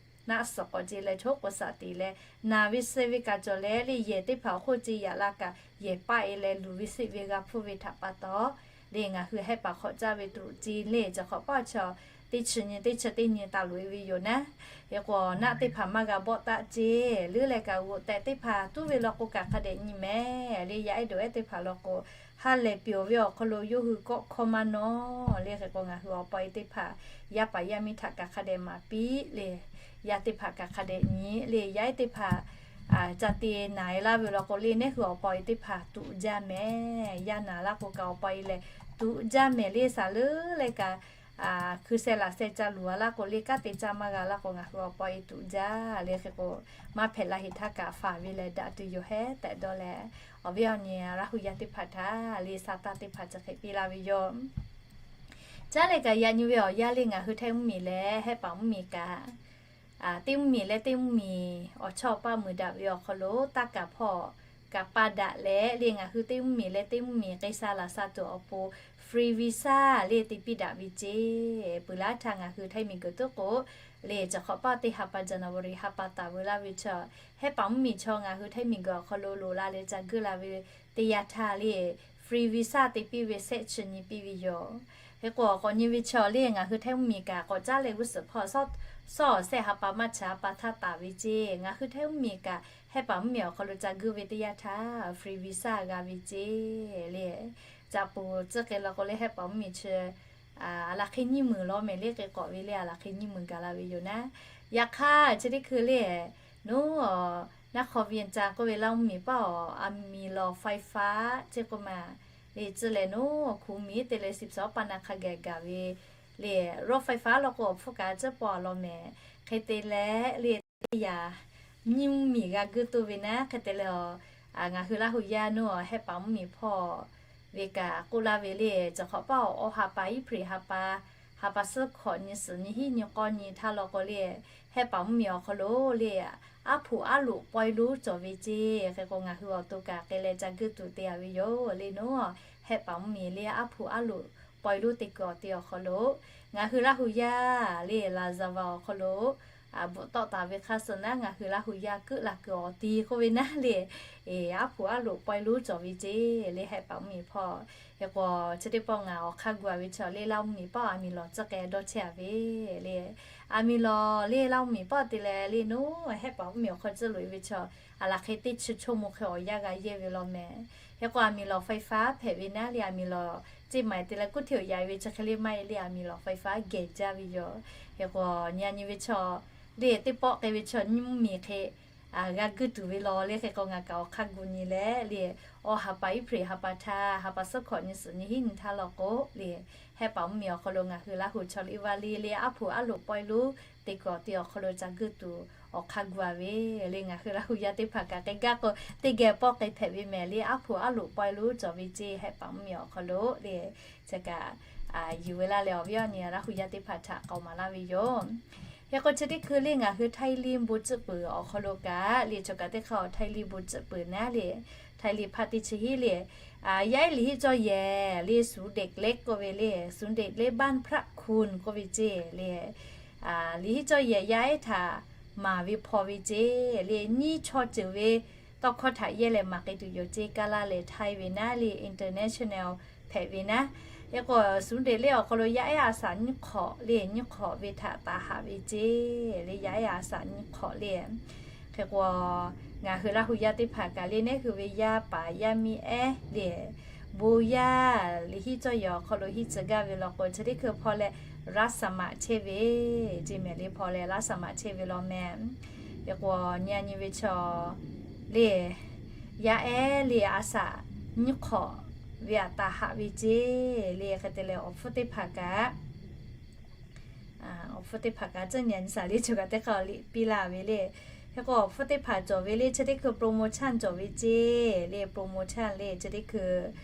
naˆ suhˍ k'awꞈ ce leh chaw k'oˍ saˍ tiˍ leh naˬ ve suh ve kaꞈ cawˬ leh le, yehˬ teˇ hpaˍ awˬ hk'oˆ ce yaꞈ la kaꞈ yehˬ paˆ e leh luˬ ve seˆ ve g'a hpfuhˇ ve htaꞈ pa taw le, ngaˬ hui hehˆ paˍ hk'awꞈ caˇ ve tuꞈ ce le, cawˬ hk'awꞈ paˇ chaw teˇ chi nyi teˇ chi teˇ nyi taˍ loꞈ e ve yoˬ naˉ. Hk'e k'o, naˆ teˇ hpaˍ maˇ g'a bawˆ taˆ ceˇ le, leh kaꞈ g'oꞈ tehꞈ teˇ hpaˍ tuˉ ve law k'o kaꞈ hk'a dehꞈ nyi mehˍ le. Yaˇ ehˉ dawˬ ehˉ teˇ hpaˍ law k'o, ha lehˬ pyawˬ ve awˬ hk'aw lo yawˇ hui kawˆ hkawˇ maˇ nawˉ le. Hk'e k'o, ngaˬ hui awˬ pa e teˇ hpaˍ yaˇ paˍ yaˇ miˇ htaꞈ kaꞈ hk'a dehꞈ maˍ piˇ le, yaˇ teˇ hpaˍ kaꞈ hk'a dehꞈ nyi le. Yaˇ ehˉ teˇ hpaˍ ca te naˬ e laˇ ve law k'o le, neˇ hui awˬ pa e teˇ hpaˍ tuꞈ jaˇ mehˍ. Yaˇ naˬ laˇ k'o kaꞈ awˬ pa e leh tuꞈ jaˇ mehˍ le. Saˍ leuˉ leh kaꞈ hkui seh laꞈ seh ca luˬ a laˇ k'o le, kanˉ te caˇ maˇ g'a laˇ k'o, ngaˬ hui awˬ pa e tuꞈ jaˇ le. Hk'e k'o, maˇ hpehꞈ la heˍ htaˇ kaꞈ faˍ ve leh daꞈ tuˬ yoˬ hehˉ tehꞈ dawˇ leh, awˬ viˉ awˬ nyi Laˇ hu yaˇ teˇ hpaˍ htaꞈ le sa taˇ teˇ hpaˍ chi hk'e piˇ laˇ ve yoˬ. Caˉ leh kaꞈ yaꞈ nyi ve awˬ yanˇ le, ngaˬ hui Htaiˇ mvuhˇmiˬ leh hehˆ paˍ mvuhˇmiˬ kaꞈ, teˇ mvuhˇmiˬ leh teˇ mvuhˇmiˬ awˬ chawˇ awˬ paˇ muiˬ daꞈ ve awˬ hk'aw lo taˇ kaˍ hpawˇ kaꞈ pa daꞈ leh le, ngaˬ hui teˇ mvuhˇmiˬ leh teˇ mvuhˇmiˬ k'ai sha laˬ sha tuˬ awˬ pon free visa le te piˇ daꞈ ve ceˇ. Peuˬ laˇ htaˇ ngaˬ hui Htaiˇ miˬ guiˬ tuˉ k'o le, cawˬ hk'awꞈ paˇ teˇ ha pa January ha pa taˍ ve laˇ ve chaw, hehˆ paˍ mvuhˇmiˬ chaw ngaˬ hui Htaiˇ miˬ guiˬ awˬ hk'aw lo loꞈ la leh ca guˇ la ve teˇ yanˇ htaˇ le, free visa te piˇ ve sehˆ chi nyi piˇ ve yoˬ. Hk'e k'o, k'awꞈ nyi ve chaw le, ngaˬ hui Htaiˇ mvuhˇmiˬ kaꞈ k'awꞈ caˉ leh g'uˇ suhˍ hpawˇ sawˉ awˬ sehˆ ha pa maˇ chi ha pa htaˇ taˍ ve ceˇ. Ngaˬ hui Htaiˇ mvuhˇmiˬ kaꞈ hehˆ paˍ mvuhˇmiˬ awˬ hk'aw lo ca guˇ ve teˇ yanˇ htaˇ free visa g'a ve ceˇ le. Caꞈ puˍ tcuhˉ k'ai law k'o le, hehˆ paˍ mvuhˇmiˬ chi a laˬ hk'e nyiˇ meunˍ law mehˍ le, k'e k'awꞈ ve le a laˬ hk'e nyiˇ meunˍ gaˬ la ve yoˬ naˉ. Yaꞈ hk'aˇ chi teˇ hkui le, naˉ, naˉ hk'aw Vientiane k'oˆ ve Laˇ mvuhˇmiˬ paˇ awˬ aˬ miˍ lawˬ ไฟฟ้า ceˇ k'oˆ ma le, tcuhˇ leh naˉ hk'u miˬ te leh สิบสอง pa na hk'a gaˬ gaˬ ve le, รถไฟฟ้า law k'o awˬ hpfuhˇ kaꞈ tcuhˉ paw a law mehˍ. Hk'e te leh le, teˇ yaꞈ nyiˇ mvuhˇmiˬ g'a guˇ toˇ ve naˉ. Hk'e te leh, ngaˬ hui Laˇ hu yaˇ naˉ hehˆ paˍ mvuhˇmiˬ hpawˇ ve kaꞈ k'oˆ laˇ ve le. Chi hk'awꞈ paˇ awˬ ha pa Iˉhpriˍ ha pa, ha pa suhˉ hkawꞈ nyi suhˍ nyi hiˉ nyi k'awˇ nyi htaˇ law k'o le, Hehˆ paˍ mvuhˇmiˬ awˬ hk'aw lo le, aˉ hpuꞈ aˉ loꞈ pawehˇ lonˉ cawˬ ve ceˇ. Hk'e k'o ngaˬ hui awˬ to kaꞈ k'ai leh ca guˇ tuˬ te-a ve yoˬ le naˉ. Hehˆ paˍ mvuhˇmiˬ le aˉ hpuꞈ aˉ loꞈ pawehˇ lonˉ teˇ kuiˬ awˬ te awˬ hk'aw lo ngaˬ hui Laˇ hu yaˇ le Laˍzaˍvaˍ awˬ hk'aw lo bvuhꞈ tawˆ taˍ ve hk'aˇ suh naˉ, ngaˬ hui Laˇ hu yaˇ keuˆ la kuiˬ awˬ ti k'oˆ ve naˉ le, aˉ hpuꞈ aˉ loꞈ pawehˇ lonˉ cawˬ ve ceˇ le Hehˆ paˍ mvuhˇmiˬ hpawˇ. Hk'e k'o chi teˇ pawˆ ngaˬ awˬ hk'aˇ gu-a ve chaw le Laˇ mvuhˇmiˬ pawˆ aˬ miˍ lawˬ tcuhˉ k'ai dawˇ chehˇ-a ve le. Aˬ miˍ lawˬ le Laˇ mvuhˇmiˬ pawˆ te leh le naˉ, Hehˆ paˍ mvuhˇmiˬ awˬ hk'aw tcuhˉ loꞈ-e ve chaw, aˬ laˬ hk'e teˇ chi chaw mo hk'e awˬ yanˇ g'a yehˇ ve law mehˍ. Hk'e k'o aˬ miˍ lawˬ ไฟฟ้า hpehꞈ ve naˉ le, aˬ miˍ lawˬ ceˇ maˬ te leh kuˇ hteˇ awˬ yaꞈ ve chi hk'e le maˇ heˆ le, aˬ miˍ lawˬ ไฟฟ้า geh jaˇ ve yoˬ. Hk'e k'o nyi-a nyi ve chaw le teˇ pawˆ k'ai ve chaw nyiˇ mvuhˇmiˬ hk'e g'a guˇ tuˬ ve law le. Hk'e k'o ngaˬ kaꞈ awˬ hk'aˇ gu nyi leh le, awˬ ha pa Iˉhpriˍ ha pa htaˇ, ha pa suhˉ hkawꞈ nyi suhˍ nyi hiˉ nyi htaˇ law k'o le, Hehˆ paˍ mvuhˇmiˬ awˬ hk'aw lo ngaˬ hui Laˇ hu chaw liˇ vaˇ liˇ le aˉ hpuꞈ aˉ loꞈ pawehˇ lonˉ teˇ kuiˬ awˬ te awˬ hk'aw lo ca guˇ tuˬ awˬ hk'aˇ gu-a ve le. Ngaˬ hui Laˇ hu yaˇ teˇ hpaˍ kaꞈ k'ai gaˇ k'o, teˇ geh pawˆ k'ai hpehꞈ ve mehˍ le, aˉ hpuꞈ aˉ loꞈ pawehˇ lonˉ cawˬ ve ceˇ Hehˆ paˍ mvuhˇmiˬ awˬ hk'aw lo le. Chi kaꞈ yuˬ ve laˇ leh awˬ viˉ awˬ nyi Laˇ hu yaˇ teˇ hpaˍ htaꞈ k'aoˍ maˍ laˇ ve yoˬ. Hk'e k'o chi teˇ hkui le ngaˬ hui Htaiˇ liˇ bon tcuhˆ peuˬ awˬ hk'aw lo kaꞈ le, chaw kaꞈ teˇ hk'aˇ Htaiˇ liˇ bon tcuhˆ peuˬ naˉ le, Htaiˇ liˇ hpaˆ teˇ chi hiˉ le, yaˇ ehˉ liꞈ hiˉ cawˇ yehˬ le, ศูนย์เด็กเล็ก k'oˆ ve le, ศูนย์เด็กเล็กบ้านพระคุณ k'oˆ ve ceˇ le, liꞈ hiˉ cawˇ yehˬ yaˇ ehˉ htaꞈ maˍ ve hpaw ve ceˇ le, nyiˇ chaw ceuˬ ve tawˇ hkawˇ htaꞈ yehˇ leh maˍ k'ai tuˬ yoˬ ceˇ. Kaˇ laˇ leh Htaiˇ ve naˉ le, international hpehꞈ ve naˉ. Hk'e k'o ศูนย์เด็กเล็ก awˬ hk'aw lo yaˇ ehˉ a saˍ nyiˇ hk'awꞈ le, nyiˇ hk'awꞈ ve htaꞈ taˍ haꞈ ve ceˇ le, yaˇ ehˉ a saˍ nyiˇ hk'awꞈ le. Hk'e k'o ngaˬ hui Laˇ hu yaˇ teˇ hpaˍ kaꞈ le, neˉ hui ve yaˇ paˍ yaˇ miˇ ehˉ le, bon yaˇ liꞈ hiˉ cawˇ yehˬ awˬ hk'aw lo hiˉ tcuh gaˇ ve law k'o, chi teˇ hkui hpaw leh รับสมัคร chehˇ ve ceˇ mehˍ le, hpaw leh รับสมัคร chehˇ ve law mehˍ. Hk'e k'o nyi-a nyi ve chaw le, yaˇ ehˉ le a saˍ nyiˇ hk'awꞈ ve htaꞈ taˍ haꞈ ve ceˇ le. Hk'e te leh awˬ hpfuhˇ teˇ hpaˍ kaꞈ awˬ hpfuhˇ teˇ hpaˍ kaꞈ tcuhˇ nyi-a nyi saˍ le, chaw kaꞈ teˇ hk'aˇ liꞈ piˇ laˇ ve le. Hk'e k'o awˬ hpfuhˇ teˇ hpaˍ cawˬ ve le, chi teˇ hkui promotion cawˬ ve ceˇ le, promotion le chi teˇ hkui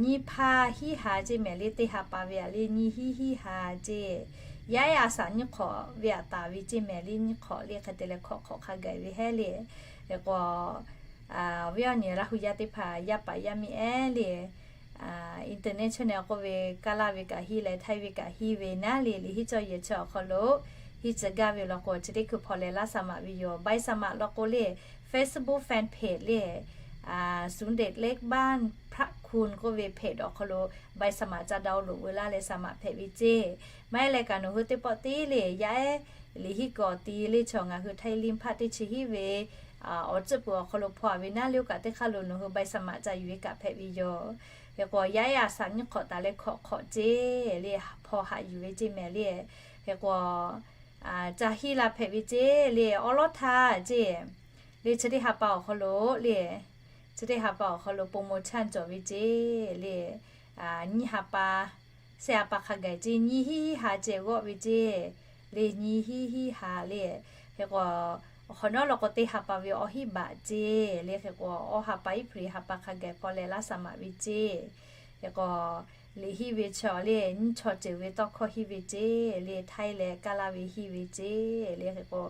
nyiˇ hpaˇ hiˉ ha ceˇ mehˍ le, teˇ ha pa ve a le nyiˇ hiˉ hiˉ ha ceˇ. Yaˇ ehˉ a saˍ nyiˇ hk'awꞈ ve htaꞈ taˍ ve ceˇ mehˍ le, nyiˇ hk'awꞈ le. Hk'e te leh hk'awꞈ hk'awꞈ hk'a gaˬ ve hehˉ le. Hk'e k'o awˬ viˉ awˬ nyi Laˇ hu yaˇ teˇ hpaˍ yaˇ paˍ yaˇ miˇ ehˉ le, international k'oˆ ve Kaˇ laˇ ve kaꞈ hiˇ leh Htaiˇ ve kaꞈ hiˇ ve naˉ le, liꞈ hiˉ cawˇ yehˬ chi awˬ hk'aw lo hiˉ tcuh gaˇ ve law k'o, chi teˇ hkui hpaw leh รับสมัคร ve yoˬ. ใบสมัคร law k'o le, Facebook fan page le, ศูนย์เด็กเล็กบ้านพระคุณ k'oˆ ve page awˬ hk'aw lo ใบสมัคร ca download veu laˇ leh สมัคร hpehꞈ ve ceˇ. Maˇ heˆ leh kaꞈ nawˬ hui teˇ pawˆ tiˉ le, yaˇ ehˉ liꞈ hiˉ kuiˬ awˬ ti le chaw ngaˬ hui Htaiˇ liˇ hpaˆ teˇ chi hiˉ ve awˬ tcuhˆ peuˬ awˬ hk'aw lo hpaw-a ve naˉ le, oˇ kaꞈ teˇ hk'aˇ lo nawˬ hui ใบสมัคร ca yuˬ ve kaꞈ hpehꞈ ve yoˬ. Hk'e k'o yaˇ ehˉ a saˍ nyiˇ hk'awꞈ taˍ leh hk'awꞈ hk'awꞈ ceˇ le, hpaw haꞈ yuˬ ve ceˇ mehˍ le. Hk'e k'o ca hiˇ la hpehꞈ ve ceˇ le, awˉ lawˉ htaˇ ceˇ le, chi teˇ ha pa awˬ hk'aw lo le, chi teˇ ha pa awˬ hk'aw lo promotion cawˬ ve ceˇ le, nyiˇ ha pa, shehˆ ha pa hk'a gaˬ ceˇ, nyiˇ hiˉ hiˉ ha ceh g'awˆ ve ceˇ le, nyiˇ hiˉ hiˉ ha le. Hk'e k'o awˬ hk'awꞈ nawˉ law k'o teˇ ha pa ve awˇ hiˉ baꞈ ceˇ le. Hk'e k'o awˇ ha pa Iˉhpriˍ ha pa hk'a gaˬ hpaw leh รับสมัคร ve ceˇ. Hk'e k'o liꞈ hiˇ ve chaw le, nyiˇ chaw ceuˬ ve tawˇ hkawˇ hiˇ ve ceˇ le, Htaiˇ leh Kaˇ laˇ ve hiˇ ve ceˇ le. Hk'e k'o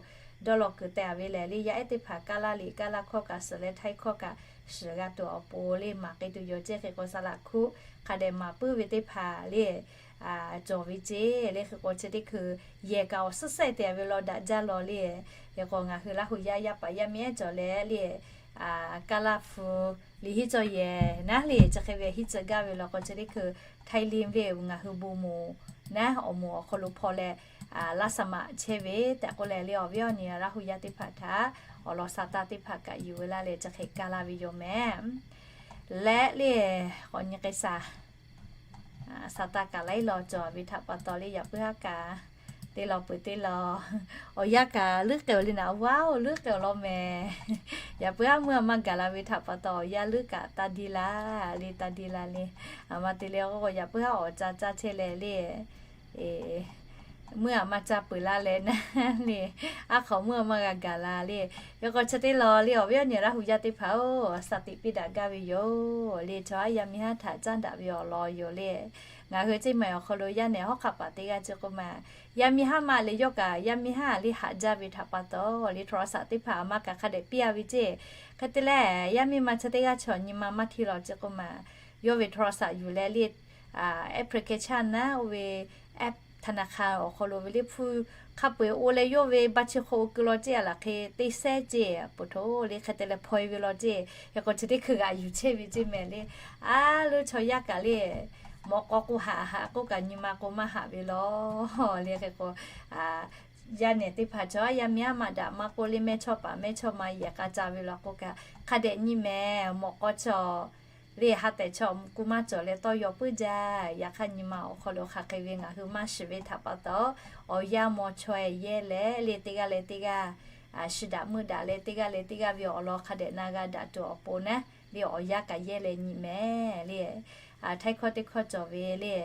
dawˇ law kuiˬ teh-a ve lehˬ le, yaˇ ehˉ teˇ hpaˍ Kaˇ laˇ liꞈ Kaˇ laˇ hkawˇ kaꞈ suhˍ leh Htaiˇ hkawˇ kaꞈ suhˍ g'a tuˬ awˬ pon le maˍ k'ai tuˬ yoˬ ceˇ. Hk'e k'o saˍ laꞈ hkuˆ hk'a dehꞈ maˍ puiˉ ve teˇ hpaˍ le cawˬ ve ceˇ le. Hk'e k'o chi teˇ hkui yehˬ kaꞈ awˬ suhˉ sehˆ te-a ve law daꞈ jaˇ law le. Hk'e k'o ngaˬ hui Laˇ hu yaˇ yaˇ paˍ yaˇ miˇ ehˉ cawˬ leh le, Kaˇ laˇ hpu liꞈ hiˉ cawˇ yehˬ naˉ le chi hk'e ve hiˉ tcuh gaˇ ve law k'o, chi teˇ hkui Htaiˇ liˇ le ngaˬ hui bon moˍ naˉ awˬ moˍ awˬ hk'aw lo hpaw leh รับสมัคร chehˇ ve tehꞈ k'oˆ leh le, awˬ viˉ awˬ nyi Laˇ hu yaˇ teˇ hpaˍ htaꞈ awˬ lawn sa taˇ teˇ hpaˍ kaꞈ yuˬ ve laˇ leh chi hk'e kaˇ laˇ ve yoˬ mehˍ. Leh le k'awꞈ nyi k'ai shaˍ. Saˍtanˍ kaꞈ laiˉ law cawˬ ve htaꞈ pa taw le, yaꞈ puiˉ haˉ kaꞈ teˇ law peuˬ teˇ law, awˬ yanˇ kaꞈ leuˉ k'ai-oˬ le naˍ, awˬ vaˇ-oˬ, leuˉ k'ai-oˬ law mehˍ. Yaꞈ puiˉ haˉ meuˇ a maˇ gaˬ la ve htaꞈ pa taw awˬ yanˇ leuˉ kaꞈ taˇ diˇ la le, taˇ diˇ la le. A ma te leh k'o yaꞈ puiˉ haˉ awˬ ca caˇ chehˇ leh le, meuˇ aꞈ maˇ caˇ peuˬ la leh naˉ le, aˉ hk'awꞈ meuˇ aꞈ maˇ g'a gaˬ la le. Yaꞈ k'aw chi teˇ lawn le awˬ viˉ awˬ nyi Laˇ hu yaˇ teˇ hpaˍ-oˬ, saˍ tiꞈ piˇ daꞈ gaˇ ve yoˬ le. Chaw aˉ yaˇ miˇ haˉ htaꞈ caˉ daꞈ ve awˬ lawn yoˬ le. Ngaˬ hui ceˇ maˬ awˬ hk'aw lo yaˇ nehˬ hawˉ hk'aˆ paˍ teˇ g'aˇ chi k'oˆ ma, yaˇ miˇ haˉ maˇ le yawˇ kaꞈ yaˇ miˇ haˉ le haꞈ jaˇ ve htaꞈ pa taw le, htawnˍ a saˍ teˇ hpaˍ maˇ kaꞈ hk'a dehꞈ piˇ a ve ceˇ. Hk'e te leh, yaˇ miˇ ma chi teˇ g'aˇ chaw nyi ma maˇ hteˇ law ceˇ k'oˆ ma, yawˇ ve htawnˍ a saˍ yuˬ leh le, application naˉ oˇ ve แอปธนาคาร awˬ hk'aw lo ve le hpu hk'a peu-eˬ oˇ leh yawˇ ve ba chi hk'aw oˇ keu law ceˇ a laˬ hk'e teˇ sehˉ ceˇ a poˬ htoꞈ le hk'e te leh hpaw e ve law ceˇ. Yaꞈ k'aw chi teˇ hkui g'aꞈ yuˬ chehˇ ve ceˇ mehˍ le. A loˉ chaw yaˇ kaꞈ le, mawꞈ k'aw k'o haꞈ haꞈ k'oˆ kaꞈ nyi ma k'o maˇ haꞈ ve law le hk'e k'o, yaˇ nehˬ teˇ hpaˍ chaw aˉ yaˇ miˇ haˉ maˇ daꞈ maˇ k'oˆ le, mehˇchawˇ paˍ mehˇchawˇma yehˬ k'a ca ve law k'oˆ kaꞈ hk'a dehꞈ nyi mehˍ. Mawꞈ k'aw chaw le ha tehˬ chaw ku maˇ cawˬ leh tawˇ yaw puiˉ jaˇ. Yaꞈ hk'aˇ nyi ma awˬ hk'aw lo hk'aˬ hk'e ve ngaˬ hui maˇ shiˍ ve htaꞈ pa taw, awˬ yanˇ maw chaweh yehˇ leh le teˇ g'aˇ leh teˇ g'aˇ shiˍ daꞈ meuˇ daꞈ leh teˇ g'aˇ leh teˇ g'aˇ ve awˬ lawn hk'a dehꞈ na g'a daꞈ tuˬ awˬ pon naˉ le awˬ yanˇ kaꞈ yehˇ leh nyi mehˍ le. Htaiˇ hkawˇ teˇ hkawˇ cawˬ ve le,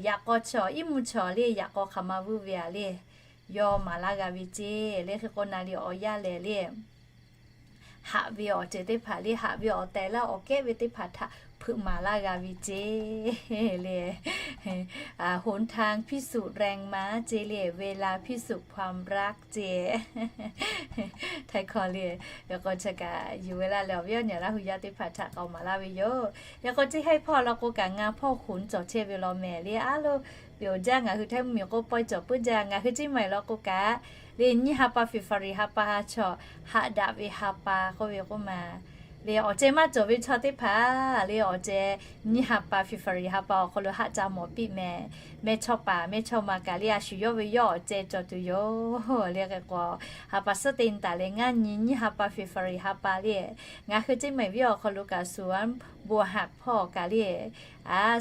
yaꞈ k'aw chaw iˉ mvuhˇ chaw le yaꞈ k'aw hk'aˬ ma vuiˇ ve a le, yawˇ maˍ laˇ g'a ve ceˇ le hk'e k'o na le awˬ yanˇ lehˬ le haꞈ ve awˬ ceuˬ teˇ hpaˍ le haꞈ ve awˬ tehˬ laˇ awˬ kehˉ ve teˇ hpaˍ htaꞈ hpeuꞈ maˍ laˇ g'a ve ceˇ le. หนทางพิสูจน์แรงม้า ceˇ le เวลาพิสูจน์ความรัก ceˇ. Htaiˇ hkawˇ le, yaꞈ k'aw chi kaꞈ yuˬ ve laˇ leh awˬ viˉ awˬ nyi Laˇ hu yaˇ teˇ hpaˍ htaꞈ k'awꞈ maˍ laˇ ve yoˬ. Yaꞈ k'aw ceˇ haiˇ hpawˇ law k'o kaꞈ ngaˇ hpawˇ หนทาง cawˬ chehˇ ve law mehˍ le a loˉ, ve awˬ jaˇ ngaˬ hui Htaiˇ mvuhˇmiˬ k'oˆ pawehˇ cawˬ puiˉ jaˇ. Ngaˬ hui ceˇ maˬ law k'o kaꞈ le nyiˇ ha pa February ha pa ha chaw haꞈ daꞈ ve ha pa k'oˆ ve k'oˆ ma le awˬ ceh maˇ cawˬ ve chaw teˇ hpaˍ le awˬ ceh nyiˇ ha pa February ha pa awˬ hk'aw lo haꞈ ca mawˬ piˇ mehˍ. Mehˇchawˇ paˍ mehˇchawˇma kaꞈ le a shu yawˇ ve yawˇ awˬ ceh cawˬ tuˬ yoˬ le hk'e k'o, ha pa suhˉ te taˍ leh ngaˇ nyi nyiˇ ha pa February ha pa le ngaˬ hui ceˇ maˬ viˉ awˬ hk'aw lo kaꞈ suˍ a bon haꞈ hpawˇ kaꞈ le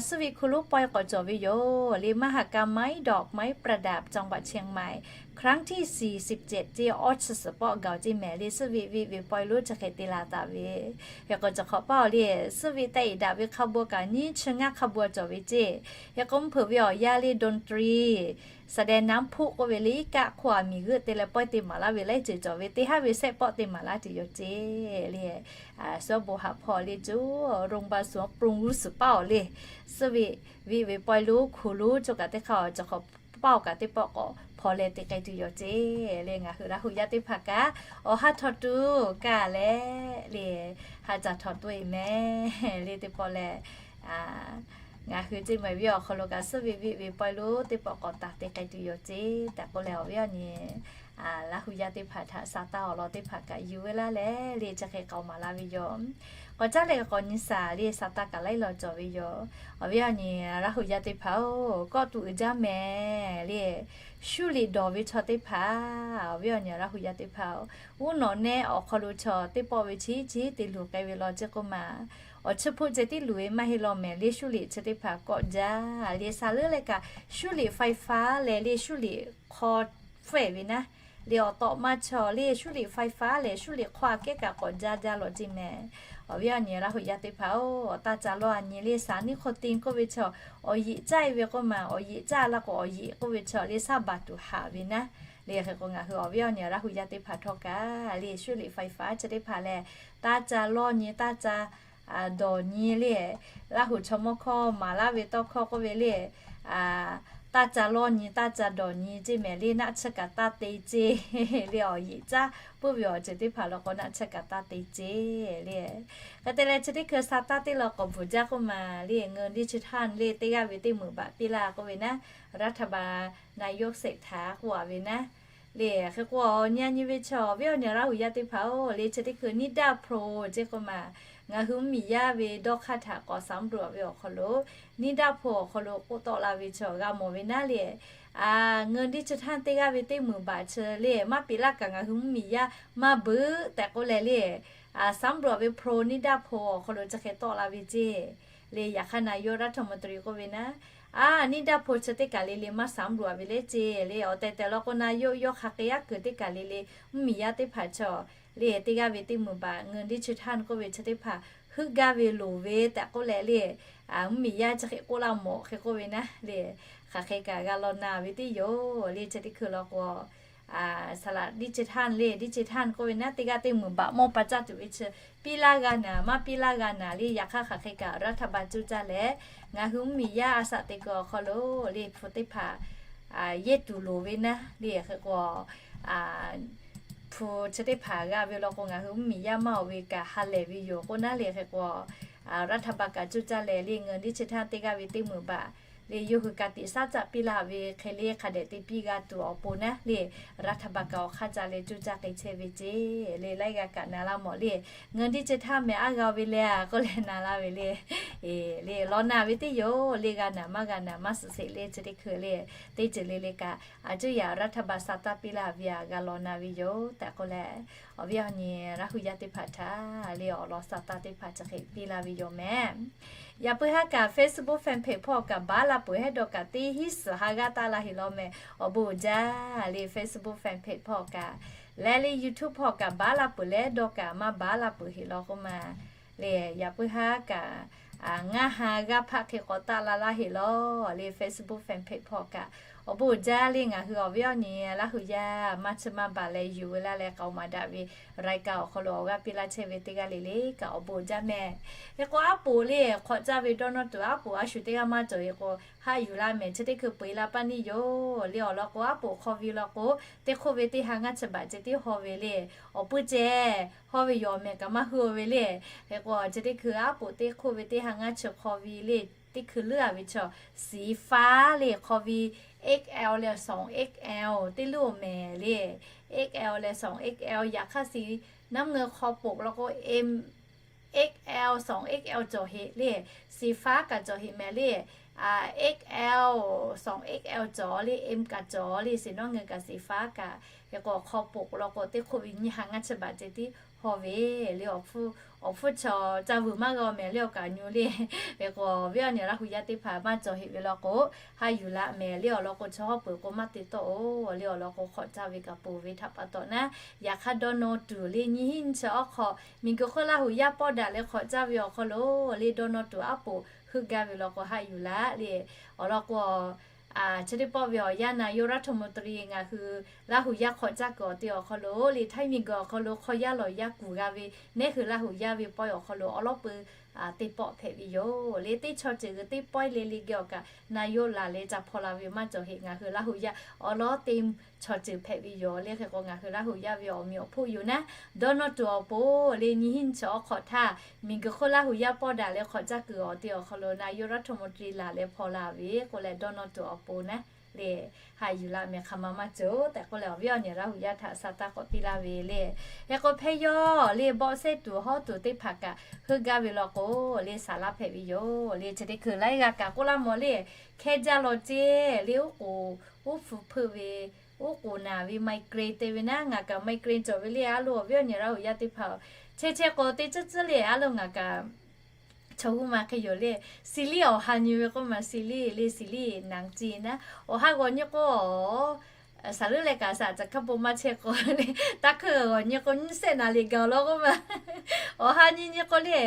suhˉ ve hku lonˉ pawehˇ k'awꞈ cawˬ ve yoˬ le มหกรรมไม้ดอกไม้ประดับ จังหวัดเชียงใหม่ ครั้งที่สี่สิบเจ็ด ceˇ awˇ chi suhˍ pawˆ gaˬ ceˇ mehˍ le suhˉ ve viˆ ve pawehˇ lonˉ chi hk'e te la taˍ ve. Yaꞈ k'aw cawˬ hk'awꞈ paˇ awˬ le suhˉ ve tehˆ iˍ daꞈ ve hk'a bvuh kaꞈ nyiˇ chi ngaˇ hk'a bvuh cawˬ ve ceˇ. Yaꞈ k'aw mvuhˇ hpeuꞈ ve awˬ yanˇ le ดนตรี แสดงน้ำพุ k'oˆ ve le iˉ kaˆ hk'oˆ a miˬ g'euˆ te leh pawehˇ te maˍ laˇ ve laiˉ ceuˬ cawˬ ve teˇ haˉ ve sehˆ pawˆ te maˍ laˇ tuˬ yoˬ ceˇ le. Suhˉ bon haꞈ hpawˇ le cuˇ โรงพยาบาลสวนปรุง suhˍ paˇ awˬ le suhˉ ve viˆ ve pawehˇ lonˉ hku lonˉ cawˬ kaꞈ teˇ hk'a cawˬ hk'awꞈ paˇ awˬ kaꞈ teˇ pawˆ k'awꞈ hpaw leh te k'ai tuˬ yoˬ ceˇ le. Ngaˬ hui Laˇ hu yaˇ teˇ hpaˍ kaꞈ awˬ ha htaw tuˬ kaˇ leh le ha caˬ htaw tuˬ e mehˍ le teˇ pawˆ leh ngaˬ hui ceˇ maˬ viˉ awˬ hk'aw lo kaꞈ suhˉ ve viˆ ve pawehˇ lonˉ teˇ pawˆ k'awꞈ taˍ te k'ai tuˬ yoˬ ceˇ tehꞈ k'oˆ leh awˬ viˉ awˬ nyi Laˇ hu yaˇ teˇ hpaˍ htaꞈ sa taˇ awˬ lawn teˇ hpaˍ kaꞈ yuˬ ve laˇ leh le chi hk'e k'awꞈ maˍ laˇ ve yoˬ. K'awꞈ caˉ leh k'awꞈ nyi shaˍ le sa taˇ kaꞈ laiˉ law cawˬ ve yoˬ. Awˬ viˉ awˬ nyi Laˇ hu yaˇ teˇ hpaˍ-oˬ, kawˆ tuˬ uiˍ jaˇ mehˍ le. Shuˉ liꞈ dawˬ ve chaw teˇ hpaˍ, awˬ viˉ awˬ nyi Laˇ hu yaˇ teˇ hpaˍ-oˬ, uˉ nawꞈ nehˆ awˬ hk'aw lo chaw teˇ pawˆ ve chi chi te luˬ k'ai ve law ceˇ k'oˆ ma. Awˬ chi hpfuhˆ ceh tiˉ luˬ ve maˇ heˆ law mehˍ le, shuˉ liꞈ chi teˇ hpaˍ kawˆ jaˇ le. Sa leuˉ leh kaꞈ shuˉ liꞈ ไฟฟ้า lehˬ le shuˉ liꞈ hk'aw hpfuhˆ ve naˉ le awˬ tawꞈ ma chaw le shuˉ liꞈ ไฟฟ้า lehˬ shuˉ liꞈ hk'aw aꞈ kehˉ kaꞈ k'awꞈ jaˇ jaˇ law ceˇ mehˍ. Awˬ viˉ awˬ nyi Laˇ hu yaˇ teˇ hpaˍ-oˬ, taˇ ca lawˇ a nyi le สารนิโคติน k'oˆ ve chaw awˬ yiꞈ caˇ e ve k'oˆ ma, awˬ yiꞈ caˇ laˇ k'o awˬ yiꞈ k'oˆ ve chaw le saˉ baˬ tuˬ haꞈ ve naˉ le. Hk'e k'o ngaˬ hui awˬ viˉ awˬ nyi Laˇ hu yaˇ teˇ hpaˍ htawˇ kaꞈ le shuˉ liꞈ ไฟฟ้า chi teˇ hpaˍ lehˬ taˇ ca lawˇ nyi, taˇ ca dawˬ nyi le. Laˇ hu chaw mawˇ hkawˇ maˍ laˇ ve tawˇ hkawˇ k'oˆ ve le, taˇ ca lawˇ nyi, taˇ ca dawˬ nyi ceˇ mehˍ le, naˆ tsuhˇ kaꞈ taˇ te ceˇ le. Awˬ yiꞈ caˇ puiˉ ve awˬ ceuˬ teˇ hpaˍ law k'o naˆ tsuhˇ kaꞈ taˇ te ceˇ le. Hk'e te leh chi teˇ hkui sa taˇ teˇ law k'awꞈ bvuhˬ jaˇ k'oˆ ma le, เงินดิจิทัล le teˇ g'aˇ ve teˇ meunˍ baꞈ piˇ laˇ k'oˆ ve naˉ, รัฐบาลนายกเศรษฐา k'oˆ a ve naˉ le. Hk'e k'o awˬ nyi a nyi ve chaw awˬ viˉ awˬ nyi Laˇ hu yaˇ teˇ hpaˍ-oˬ le, chi teˇ hkui นิดาโพล ceˇ k'oˆ ma, ngaˬ hui mvuhˇmiˬ yaˇ ve dawˇ hk'aˇ htaꞈ k'awꞈ สำรวจ ve awˬ hk'aw lo นิดาโพล awˬ hk'aw lo k'oˆ tawˆ la ve chaw g'a mawˬ ve naˉ le, เงินดิจิทัล teˇ g'aˇ ve teˇ meunˍ baꞈ chi le maˇ peꞈ laˇ kaꞈ ngaˬ hui mvuhˇmiˬ yaˇ maˇ beuꞈ tehꞈ k'oˆ leh le, สำรวจ ve โพล นิดาโพล awˬ hk'aw lo chi hk'e tawˆ la ve ceˇ le. Yaꞈ hk'aˇ นายกรัฐมนตรี k'oˆ ve naˉ, a นิดาโพล chi teˇ kaˬ le le maˇ สำรวจ ve le ceˇ le. Awˬ tehˬ tehˬ law k'o นายก yawˇ hk'aˬ hk'e aˉ kuiˬ teˇ kaˬ le le mvuhˇmiˬ yaˇ teˇ hpaˍ chaw le teˇ g'aˇ ve teˇ meunˍ baꞈ เงินดิจิทัล k'oˆ ve chi teˇ hpaˍ heuˆ gaˇ ve loˍ ve tehꞈ k'oˆ leh le, mvuhˇmiˬ yaˇ chi hk'e k'oˆ laˇ mawˬ hk'e k'oˆ ve naˉ le, hk'aˬ hk'e kaꞈ g'a law na ve teˇ yoˬ le. Chi teˇ hkui law k'o, saˍ laꞈ digital le, digital k'oˆ ve naˉ teˇ g'aˇ teˇ meunˍ baꞈ mawˇ pa caˇ tuˬ ve chi piˇ laˇ g'a naˍ, maˇ piˇ laˇ g'a naˍ le. Yaꞈ hk'aˇ hk'aˬ hk'e kaꞈ รัฐบาล cuˇ caˇ leh, ngaˬ hui mvuhˇmiˬ yaˇ a shaꞈ teꞈ kuiˬ awˬ hk'aw lo le hpu teˇ hpaˍ yehˇ tuˬ loˍ ve naˉ le hk'e k'o, hpu chi teˇ hpaˍ g'a ve law k'o ngaˬ hui mvuhˇmiˬ yaˇ maˇ oˬ ve kaꞈ ha lehˬ ve yoˬ k'oˆ naˉ le hk'e k'o, รัฐบาล kaꞈ cuˇ caˇ leh le เงินดิจิทัล teˇ g'aˇ ve teˇ meunˍ baꞈ le yawˇ hui ka tiꞈ shaˉ caˆ piˇ laˇ ve hk'e le hk'a dehꞈ te piˇ g'a tuˬ awˬ pon naˉ le รัฐบาล kaꞈ awˬ hk'aˇ ca leh cuˇ caˇ k'ai chehˇ ve ceˇ le. Laiˉ g'a kaꞈ na laˇ mawˬ le, เงินดิจิทัล mehˍ aˉ g'a ve le a k'oˆ leh na laˇ ve le. Le law na ve teˇ yoˬ le, g'a naˍ maˇ g'a naˍ maˇ suhˍ sheˍ le chi teˇ hkui le, teˇ ceuˬ le le kaꞈ a cuˇ yaꞈ รัฐบาล sa taˇ piˇ laˇ ve a g'a law na ve yoˬ tehꞈ k'oˆ leh, awˬ viˉ awˬ nyi Laˇ hu yaˇ teˇ hpaˍ htaꞈ le awˬ lawn sa taˇ teˇ hpaˍ chi hk'e piˇ laˇ ve yoˬ mehˍ. Yaꞈ puiˉ haˉ kaꞈ Facebook fan page hpawˇ kaꞈ baˉ laˇ peuˬ hehˉ dawˇ kaꞈ teˇ hinˉ suhˍ ha g'aˇ taˆ laˇ heˆ law mehˍ. Awˬ bon uiˍ jaˇ le Facebook fan page hpawˇ kaꞈ leh le YouTube hpawˇ kaꞈ baˉ laˇ peuˬ leh dawˇ kaꞈ maˇ baˉ laˇ peuˬ heˆ law k'oˆ ma le. Yaꞈ puiˉ haˉ kaꞈ ngaˇ ha g'aˇ hpaˆ hk'e k'awꞈ taˆ la laˇ heˆ law le Facebook fan page hpawˇ kaꞈ. Awˬ bon uiˍ jaˇ le ngaˬ hui awˬ viˉ awˬ nyi Laˇ hu yaˇ maˇ chiˇ maˇ baˬ leh yuˬ ve laˇ leh k'aoˍ maˍ daꞈ ve รายการ awˬ hk'aw lo awˬ g'aˇ piˇ laˇ chehˇ ve teˇ g'aˇ le le kaꞈ awˬ bon uiˍ jaˇ mehˍ. Hk'e k'o aˉ poꞈ le hk'awꞈ caˇ ve dawˇ nawˇ tuˬ aˉ poꞈ a shu teˇ g'aˇ maˇ cawˬ heˆ k'o haˆ yuˬ laˇ mehˍ. Chi teˇ hkui peu eˬ la paˇ neˇ yoˬ le awˬ lawn k'o aˉ poꞈ hk'aw ve law k'o teˇ hk'oˆ ve teˇ ha ngaˇ chi baˬ ceh tiˉ haw ve le. Awˬ puiˉ ceh haw ve yoˬ mehˍ kaꞈ maˇ hu ve le. Hk'e k'o chi teˇ hkui aˉ poꞈ teˇ hk'oˆ ve teˇ ha ngaˇ chi hk'aw ve le teˇ hkui leuˉ a ve chaw สีฟ้า le hk'aw ve XL leh สองXL teˇ leuˉ mehˍ le. XL leh สองXL yaꞈ hk'aˇ สีน้ำเงิน hk'aw poꞈ law k'o M XL สองXL cawˬ heˆ le, สีฟ้า kaꞈ cawˬ heˆ mehˍ le, XL สองXL cawˬ le, M kaꞈ cawˬ le, สีน้ำเงิน kaꞈ สีฟ้า kaꞈ. Hk'e k'o hk'aw poꞈ law k'o teˇ hk'oˆ ve nyiˇ ha ngaˇ chi baˬ ceh tiˉ haw ve le. Awˬ hpfuhˇ chaw ca vuiˬ maˇ g'a mehˍ le awˬ kaꞈ nyu le. Hk'e k'o awˬ viˉ awˬ nyi Laˇ hu yaˇ teˇ hpaˍ maˇ cawˬ heˆ ve law k'o haˆ yuˬ laˇ mehˍ le awˬ lawn k'o chaw hawˉ peuˬ k'o maˇ te tawˆ-oˬ le awˬ lawn k'o hk'awꞈ caˇ ve kaꞈ ponˬ ve htaꞈ pa taw naˉ. Yaꞈ hk'aˇ dawˇ nawˇ tuˬ le nyi hiˉ nyi chi awˬ hk'aw miˬguiˬ hk'oˆ Laˇ hu yaˇ pawˆ daꞈ leh hk'awꞈ caˇ ve awˬ hk'aw lo le dawˇ nawˇ tuˬ aˉ poꞈ heuˆ gaˇ ve law k'o haˆ yuˬ laˇ le. Awˬ lawn k'o chi teˇ pawˆ ve awˬ yanˇ นายกรัฐมนตรี ngaˬ hui Laˇ hu yaˇ hk'awꞈ caˇ kuiˬ awˬ te awˬ hk'aw lo le htaiˇ miˬguiˬ awˬ hk'aw lo hk'aw yaˇ lawˬ yaˇ kuˬ g'a ve neˇ hui Laˇ hu yaˇ ve pawehˇ awˬ hk'aw lo awˬ lawˉ peu teˇ pawˆ hpehꞈ ve yoˬ le. Teˇ chaw ceuˬ g'uiˬ teˇ pawehˇ le le geh awˬ kaꞈ นายก laˬ leh ca hpaw la ve maˇ cawˬ heˆ. Ngaˬ hui Laˇ hu yaˇ awˬ lawˉ teˇ chaw ceuˬ hpehꞈ ve yoˬ le. Hk'e k'o ngaˬ hui Laˇ hu yaˇ ve awˬ meꞈ awˬ hpoˆ yoˬ naˉ. Dawˇ nawˇ tuˬ awˬ pon le nyi hiˉ nyi chi awˬ hk'aw htaˇ miˬguiˬ hk'oˆ Laˇ hu yaˇ pawˆ daꞈ leh hk'awꞈ caˇ kuiˬ awˬ te awˬ hk'aw lo นายกรัฐมนตรี laˬ leh hpaw la ve k'oˆ leh dawˇ nawˇ tuˬ awˬ pon naˉ le haˆ yuˬ laˇ mehˍ. Hk'aˬ ma maˇ cawˬ tehꞈ k'oˆ leh awˬ viˉ awˬ nyi Laˇ hu yaˇ htaꞈ sa taˇ k'awꞈ piˇ laˇ ve le. Hk'e k'o hpehˇ yawˇ le bawˆ sehˉ tuˬ hawˉ tuˬ teˇ hpaˍ kaꞈ heuˆ gaˇ ve law k'o le saˍ laˇ hpehꞈ ve yoˬ le. Chi teˇ hkui laiˉ g'a kaꞈ k'oˆ laˇ mawˬ le hkehˇ jaˇ law ceˇ le. Oˉ k'oˍ oˉ hpu hpeuˆ ve oˉ k'oˍ naˬ ve migraine te ve naˉ. Ngaˬ kaꞈ migraine cawˬ ve le a loˬ awˬ viˉ awˬ nyi Laˇ hu yaˇ teˇ hpaˍ-oˬ. Chehˇ chehˇ k'o teˇ tcuhˉ tcuhˉ le a loˬ ngaˬ kaꞈ chaw g'uˇ ma hk'e yoˬ le. Siˍliˇ awˬ ha nyi ve k'oˆ ma siˍliˇ le siˍliˇ naˍ ci naˉ. Awˬ ha g'awˬ nyi k'o saˍ leuˉ leh kaꞈ saˍ caˬ hkaˇ po maˇ chehˇ k'o le, taˇ hkui g'awˬ nyi k'o nyiˇ sehˆ naˍ liꞈ gaˬ law k'oˆ ma. Awˬ ha nyi nyi k'o le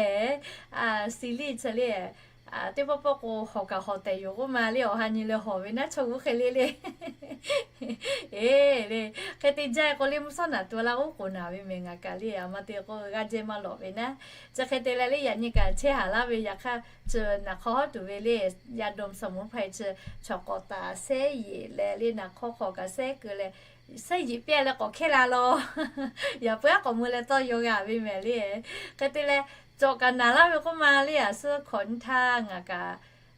siˍliˇ chi le teˇ pawˆ pawˆ k'o hawˬ kaꞈ hawˬ tehꞈ yoˬ k'oˆ ma le. Awˬ ha nyi leh hawˬ ve naˉ chaw g'uˇ hk'e le le. Eˬ le, hk'e te jaˇ k'o le mvuhˇ shawˉ naˍ tu laˇ oˉ k'oˍ naˬ ve mehˍ ngaˬ kaꞈ le a ma te k'o g'aˇ jehˇ maˇ lawꞈ ve naˉ. Chi hk'e te leh le yaꞈ nyi kaꞈ chehˇ haˍ laˇ ve yaꞈ hk'aˇ chi naˍ hk'aw hawˉ tuˬ ve le ยาดมสมุนไพร chi chaw k'awꞈ taˍ sehˉ yeˬ leh le naˍ hk'aw hk'aw kaꞈ sehˉ keu leh sehˉ yeˬ piˇ leh k'awꞈ hkehˇ la law. Yaꞈ puiˉ aˉ k'awꞈ mui leh tawˇ yaw g'a ve mehˍ le. Hk'e te leh cawꞈ kaꞈ naˍ laˇ ve k'oˆ ma le a suhˉ hkawꞈ nyi htaˇ ngaˬ kaꞈ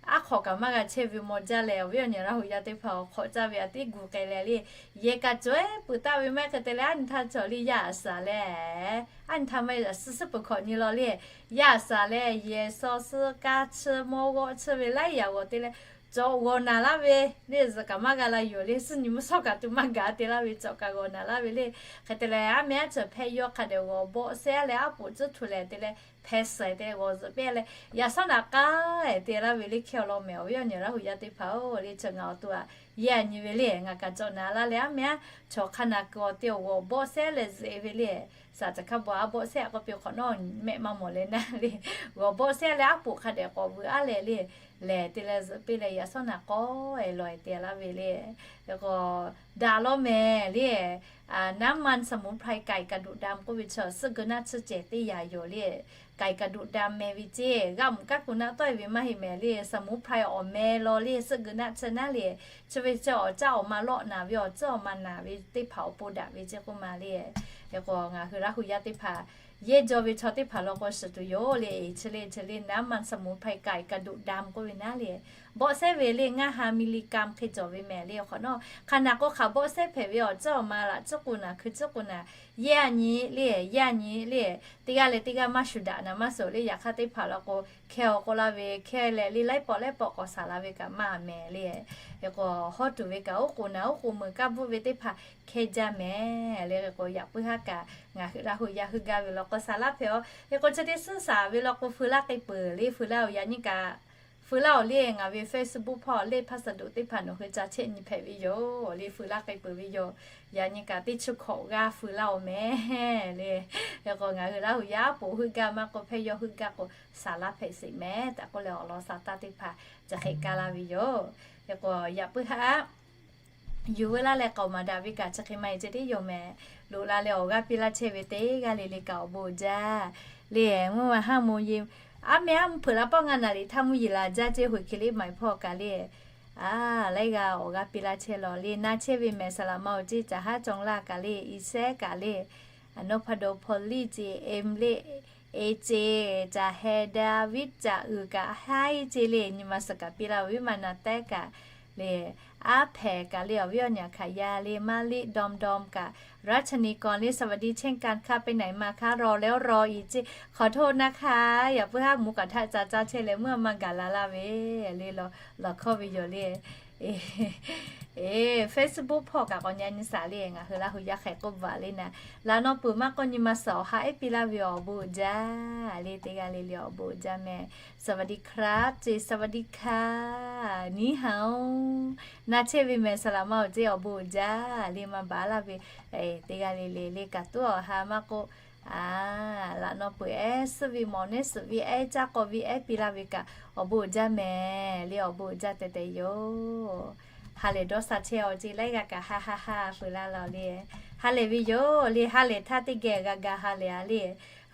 aˉ hk'awꞈ kaꞈ maˇ g'a chehˇ ve maw jaˇ leh awˬ viˉ awˬ nyi Laˇ hu yaˇ teˇ hpaˍ hk'awꞈ caˇ ve a tiˉ gu k'ai leh le yehˬ kaꞈ cawehˉ peuˬ taˆ ve maˇ hk'e te leh aˉ nyi htaˇ cawˬ le yaˇ a shaˍ leh aˉ nyi htaˇ maˇ a suhˉ suhˉ peuˬ hkawꞈ nyi law le yaˇ a shaˍ leh yehˬ shaw suhˉ kaˇ chiˇ mawˇ g'awˆ chiˇ ve laiˉ yaꞈ g'awˬ te leh cawꞈ g'awˬ naˍ laˇ ve le zuhꞈ kaꞈ maˇ g'a la yoˬ le suhˉ nyi mvuhˇ shawˉ kaꞈ tuˬ maˇ gaˬ te laˇ ve cawꞈ kaꞈ g'awˬ naˍ laˇ ve le. Hk'e te leh aˉ meh aˉ cawˬ hpehˇ yawˇ hk'a dehꞈ g'awˬ bawˆ sehˉ leh aˉ poꞈ tcuhˉ htu lehˬ te leh hpeh suhˍ te g'awˬ zuhꞈ piˇ leh, yaꞈ shawˉ naꞈ k'aˉ te laˇ ve le. Hkehˇ awˬ lawn mehˍ awˬ viˉ awˬ nyi Laˇ hu yaˇ teˇ hpaˍ-oˬ, le chi ngaˬ awˬ to aꞈ yehˇ a nyi ve le, ngaˬ kaꞈ cawˬ naˍ laˇ leh aˉ meh aˉ chaw hk'a naˬ kuiˬ awˬ te awˬ g'awˬ bawˆ sehˉ leh zuhꞈ ve le. Saˍ caˬ hkaˇ bawˬ aˉ bawˆ sehˉ k'oˆ piˇ hk'awꞈ nawˉ mehˆ maˇ mawˬ leh naˇ le, g'awˬ bawˆ sehˉ leh aˉ poꞈ hk'a dehꞈ k'awꞈ vuiˬ aˉ leh le, lehˬ te leh zuhꞈ piˇ leh yaꞈ shawˉ naꞈ k'aˉ e lawˬ e te laˇ ve le. K'o daꞈ law mehˍ le. น้ำมันสมุนไพรไก่กระดูกดำ k'oˆ ve chi suhˆ geu naˆ tsuhˇ cehˬ teˇ yanˇ yoˬ le. ไก่กระดูกดำ meh ve ceˇ g'aˆ mvuhꞈ kaˉ ku naˆ tawˆ e ve maˇ heˆ mehˍ le. สมุนไพร awˬ meh law le, suhˆ geu naˆ tsuhˇ naˉ le. Chi ve chi awˬ caˇ awˬ ma lawˆ naˍ ve, awˬ tcuhˉ awˬ ma naˍ ve teˇ hpaˍ awˬ pon daꞈ ve ceˇ k'oˆ ma le. K'o ngaˬ hui Laˇ hu yaˇ teˇ hpaˍ yehˇ jaw ve chaw teˇ hpaˍ law k'o shiˍ tuˬ yoˬ le. Chi le chi le น้ำมันสมุนไพรไก่กระดูกดำ k'oˆ ve naˉ le, bawˆ sehˉ ve le ngaˇ ha มิลลิกรัม hk'e cawˬ ve mehˍ le. Hk'awꞈ nawˉ hk'a naˬ k'o hk'aˬ bawˆ sehˉ hpehꞈ ve awˬ caˇ awˬ ma laꞈ tcuhˉ k'o naˬ, hkui tcuhˉ k'o naˬ, yehˇ a nyi le, yehˇ a nyi le. Teˇ g'aˇ leh teˇ g'aˇ maˇ shuˍ daꞈ naˍ maˇ suhˍ le. Yaꞈ hk'aˇ teˇ hpaˍ law k'o hkehˇ awˬ k'oˆ laˇ ve, hkehˇ leh le laiˉ pawˆ laiˉ pawˆ k'awꞈ saˍ laˇ ve kaꞈ maˇ mehˍ le. K'o hawˉ tuˬ ve kaꞈ oˉ k'oˍ naˬ, oˉ k'oˍ meuꞈ kaˇ bvuhˆ ve teˇ hpaˍ hkehˇ jaˇ mehˍ le. K'o yaꞈ puiˉ haˉ kaꞈ ngaˬ hui Laˇ hu yaˇ heuˆ gaˇ ve law k'o saˍ laˇ hpehꞈ-oˬ. K'o chi teˇ suhˉ saˍ ve law k'o feu laˇ k'ai peuˬ le, feu laˇ-oˬ. Yaꞈ nyi kaꞈ feu laˇ-oˬ le. Ngaˬ ve Facebook hpawˇ le พัสดุ teˇ hpaˍ nawˬ hui ca chehˇ nyi hpehꞈ ve yoˬ le, feu laˇ k'ai peuˬ ve yoˬ. Yaꞈ nyi kaꞈ teˇ chi hkawꞈ g'aˇ feu laˇ-oˬ mehˍ le. K'o ngaˬ hui Laˇ hu yaˇ poˍ heuˆ gaˇ maˇ k'o hpehˇ yawˇ heuˆ gaˇ k'o saˍ laˇ hpehꞈ sheˍ mehˍ tehꞈ k'oˆ leh awˬ lawn saˍ taˇ teˇ hpaˍ chi hk'e kaˇ laˇ ve yoˬ. K'o yaꞈ puiˉ haˉ yuˬ veu laˇ leh k'aoˍ maˍ daꞈ ve kaꞈ chi hk'e maˇ e ceh tiˉ yoˬ mehˍ. Loꞈ la leh awˬ g'aˇ piˇ laˇ chehˇ ve teˇ g'aˇ le le kaꞈ awˬ bon uiˍ jaˇ le. Mvuhˇ ma haˉ mvuhˇ yeˬ, aˉ meh aˉ mvuhˇ hpeuꞈ la pawˆ ngaˇ naˍ riˍ htaˇ mvuhˇ yeˬ laˬ jaˇ ceˇ, hoꞈ hk'e le maˍ hpawˇ kaꞈ le. A, laiˉ g'aˇ awˬ g'aˇ piˇ laˇ chehˇ law le. Na chehˇ ve mehˍ saˍ laꞈ ma awˬ ceˇ caˬ haˉ cawˬ laˇ kaꞈ le, i sehˉ kaꞈ le, a, นพดล พอลลี่ เจเอ็ม le, เอเจ caˬ heh ดาวิด caˬ uiˍ kaꞈ haiˉ ceˇ le. Nyi ma suhˍ kaꞈ piˇ laˇ, awˬ viˉ ma na tehˉ kaꞈ le, aˉ hpehꞈ kaꞈ le, awˬ viˉ awˬ nyi hk'aˬ yaˇ le, maˇ liˆ dawˇ dawˇ kaꞈ, รัชนีกร le สวัสดีเช่นกันค่ะ ไปไหนมาคะ รอแล้วรออีก ceˇ ขอโทษนะคะ yaꞈ puiˉ haˉ mvuhˇ kaꞈ htaˆ ca caˇ chehˇ leh mvuhˇ maˇ gaˬ la laˇ ve le. Lawˬ hkawˇ ve yoˬ le. Facebook hpawˇ kaꞈ k'awꞈ nyi nyi saˍ le. Ngaˬ hui Laˇ hu yaˇ hk'e k'oˆ baˬ le naˍ, laꞈ naw peuˬ maˇ k'oˆ nyi ma suhˍ awˬ ha ehˉ piˇ laˇ ve awˬ bon uiˍ jaˇ le. Teˇ g'aˇ le le awˬ bon uiˍ jaˇ mehˍ. สวัสดีครับ ceˇ, สวัสดีค่ะ นี่ฮาว na chehˇ ve mehˍ saˍ laꞈ ma awˬ ceˇ awˬ bon uiˍ jaˇ le. Maˇ baˬ laˇ ve teˇ g'aˇ le le le kaꞈ tuˉ awˬ ha maˇ k'oˆ, a, laꞈ naw peuˬ ehˉ suhˆ ve mawˬ neˉ suhˍ ve ehˉ caˇ k'aw ve ehˉ piˇ laˇ ve kaꞈ awˬ bon uiˍ jaˇ mehˍ le. Awˬ bon uiˍ jaˇ tehꞈ tehꞈ yoˬ. Ha lehˬ dawˇ sha chehˇ awˬ ceˇ laiˉ g'aˇ kaꞈ ha ha ha feu laˇ law le. Ha lehˬ ve yoˬ le. Ha lehˬ htaˇ teˇ geh g'a ga ha lehˬ a le.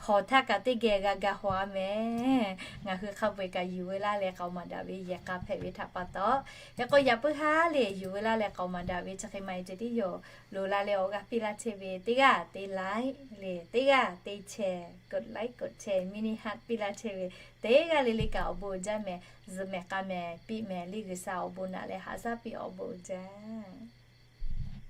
Hawˬ htaˇ kaꞈ teˇ geh g'a ga haw a mehˍ. Ngaˬ hui hk'a peu-eˬ kaꞈ yuˬ veu laˇ leh k'aoˍ maˍ daꞈ ve yehˬ k'a hpehꞈ ve htaꞈ pa taw, yaꞈ k'o yaꞈ puiˉ haˉ le yuˬ veu laˇ leh k'aoˍ maˍ daꞈ ve chi hk'e maˇ e ceh tiˉ yoˬ. Loꞈ la leh awˬ g'aˇ piˇ laˇ chehˇ ve teˇ g'aˇ te like le, teˇ g'aˇ te share, กดไลค์ กดแชร์ mini heart piˇ laˇ chehˇ ve teˇ g'aˇ le le kaꞈ awˬ bon uiˍ jaˇ mehˍ. Zuhꞈ mehˍ k'a mehˍ piˇ mehˍ le. G'uiˬsha awˬ bon naꞈ leh haꞈ shaˉ piˇ awˬ bon uiˍ jaˇ.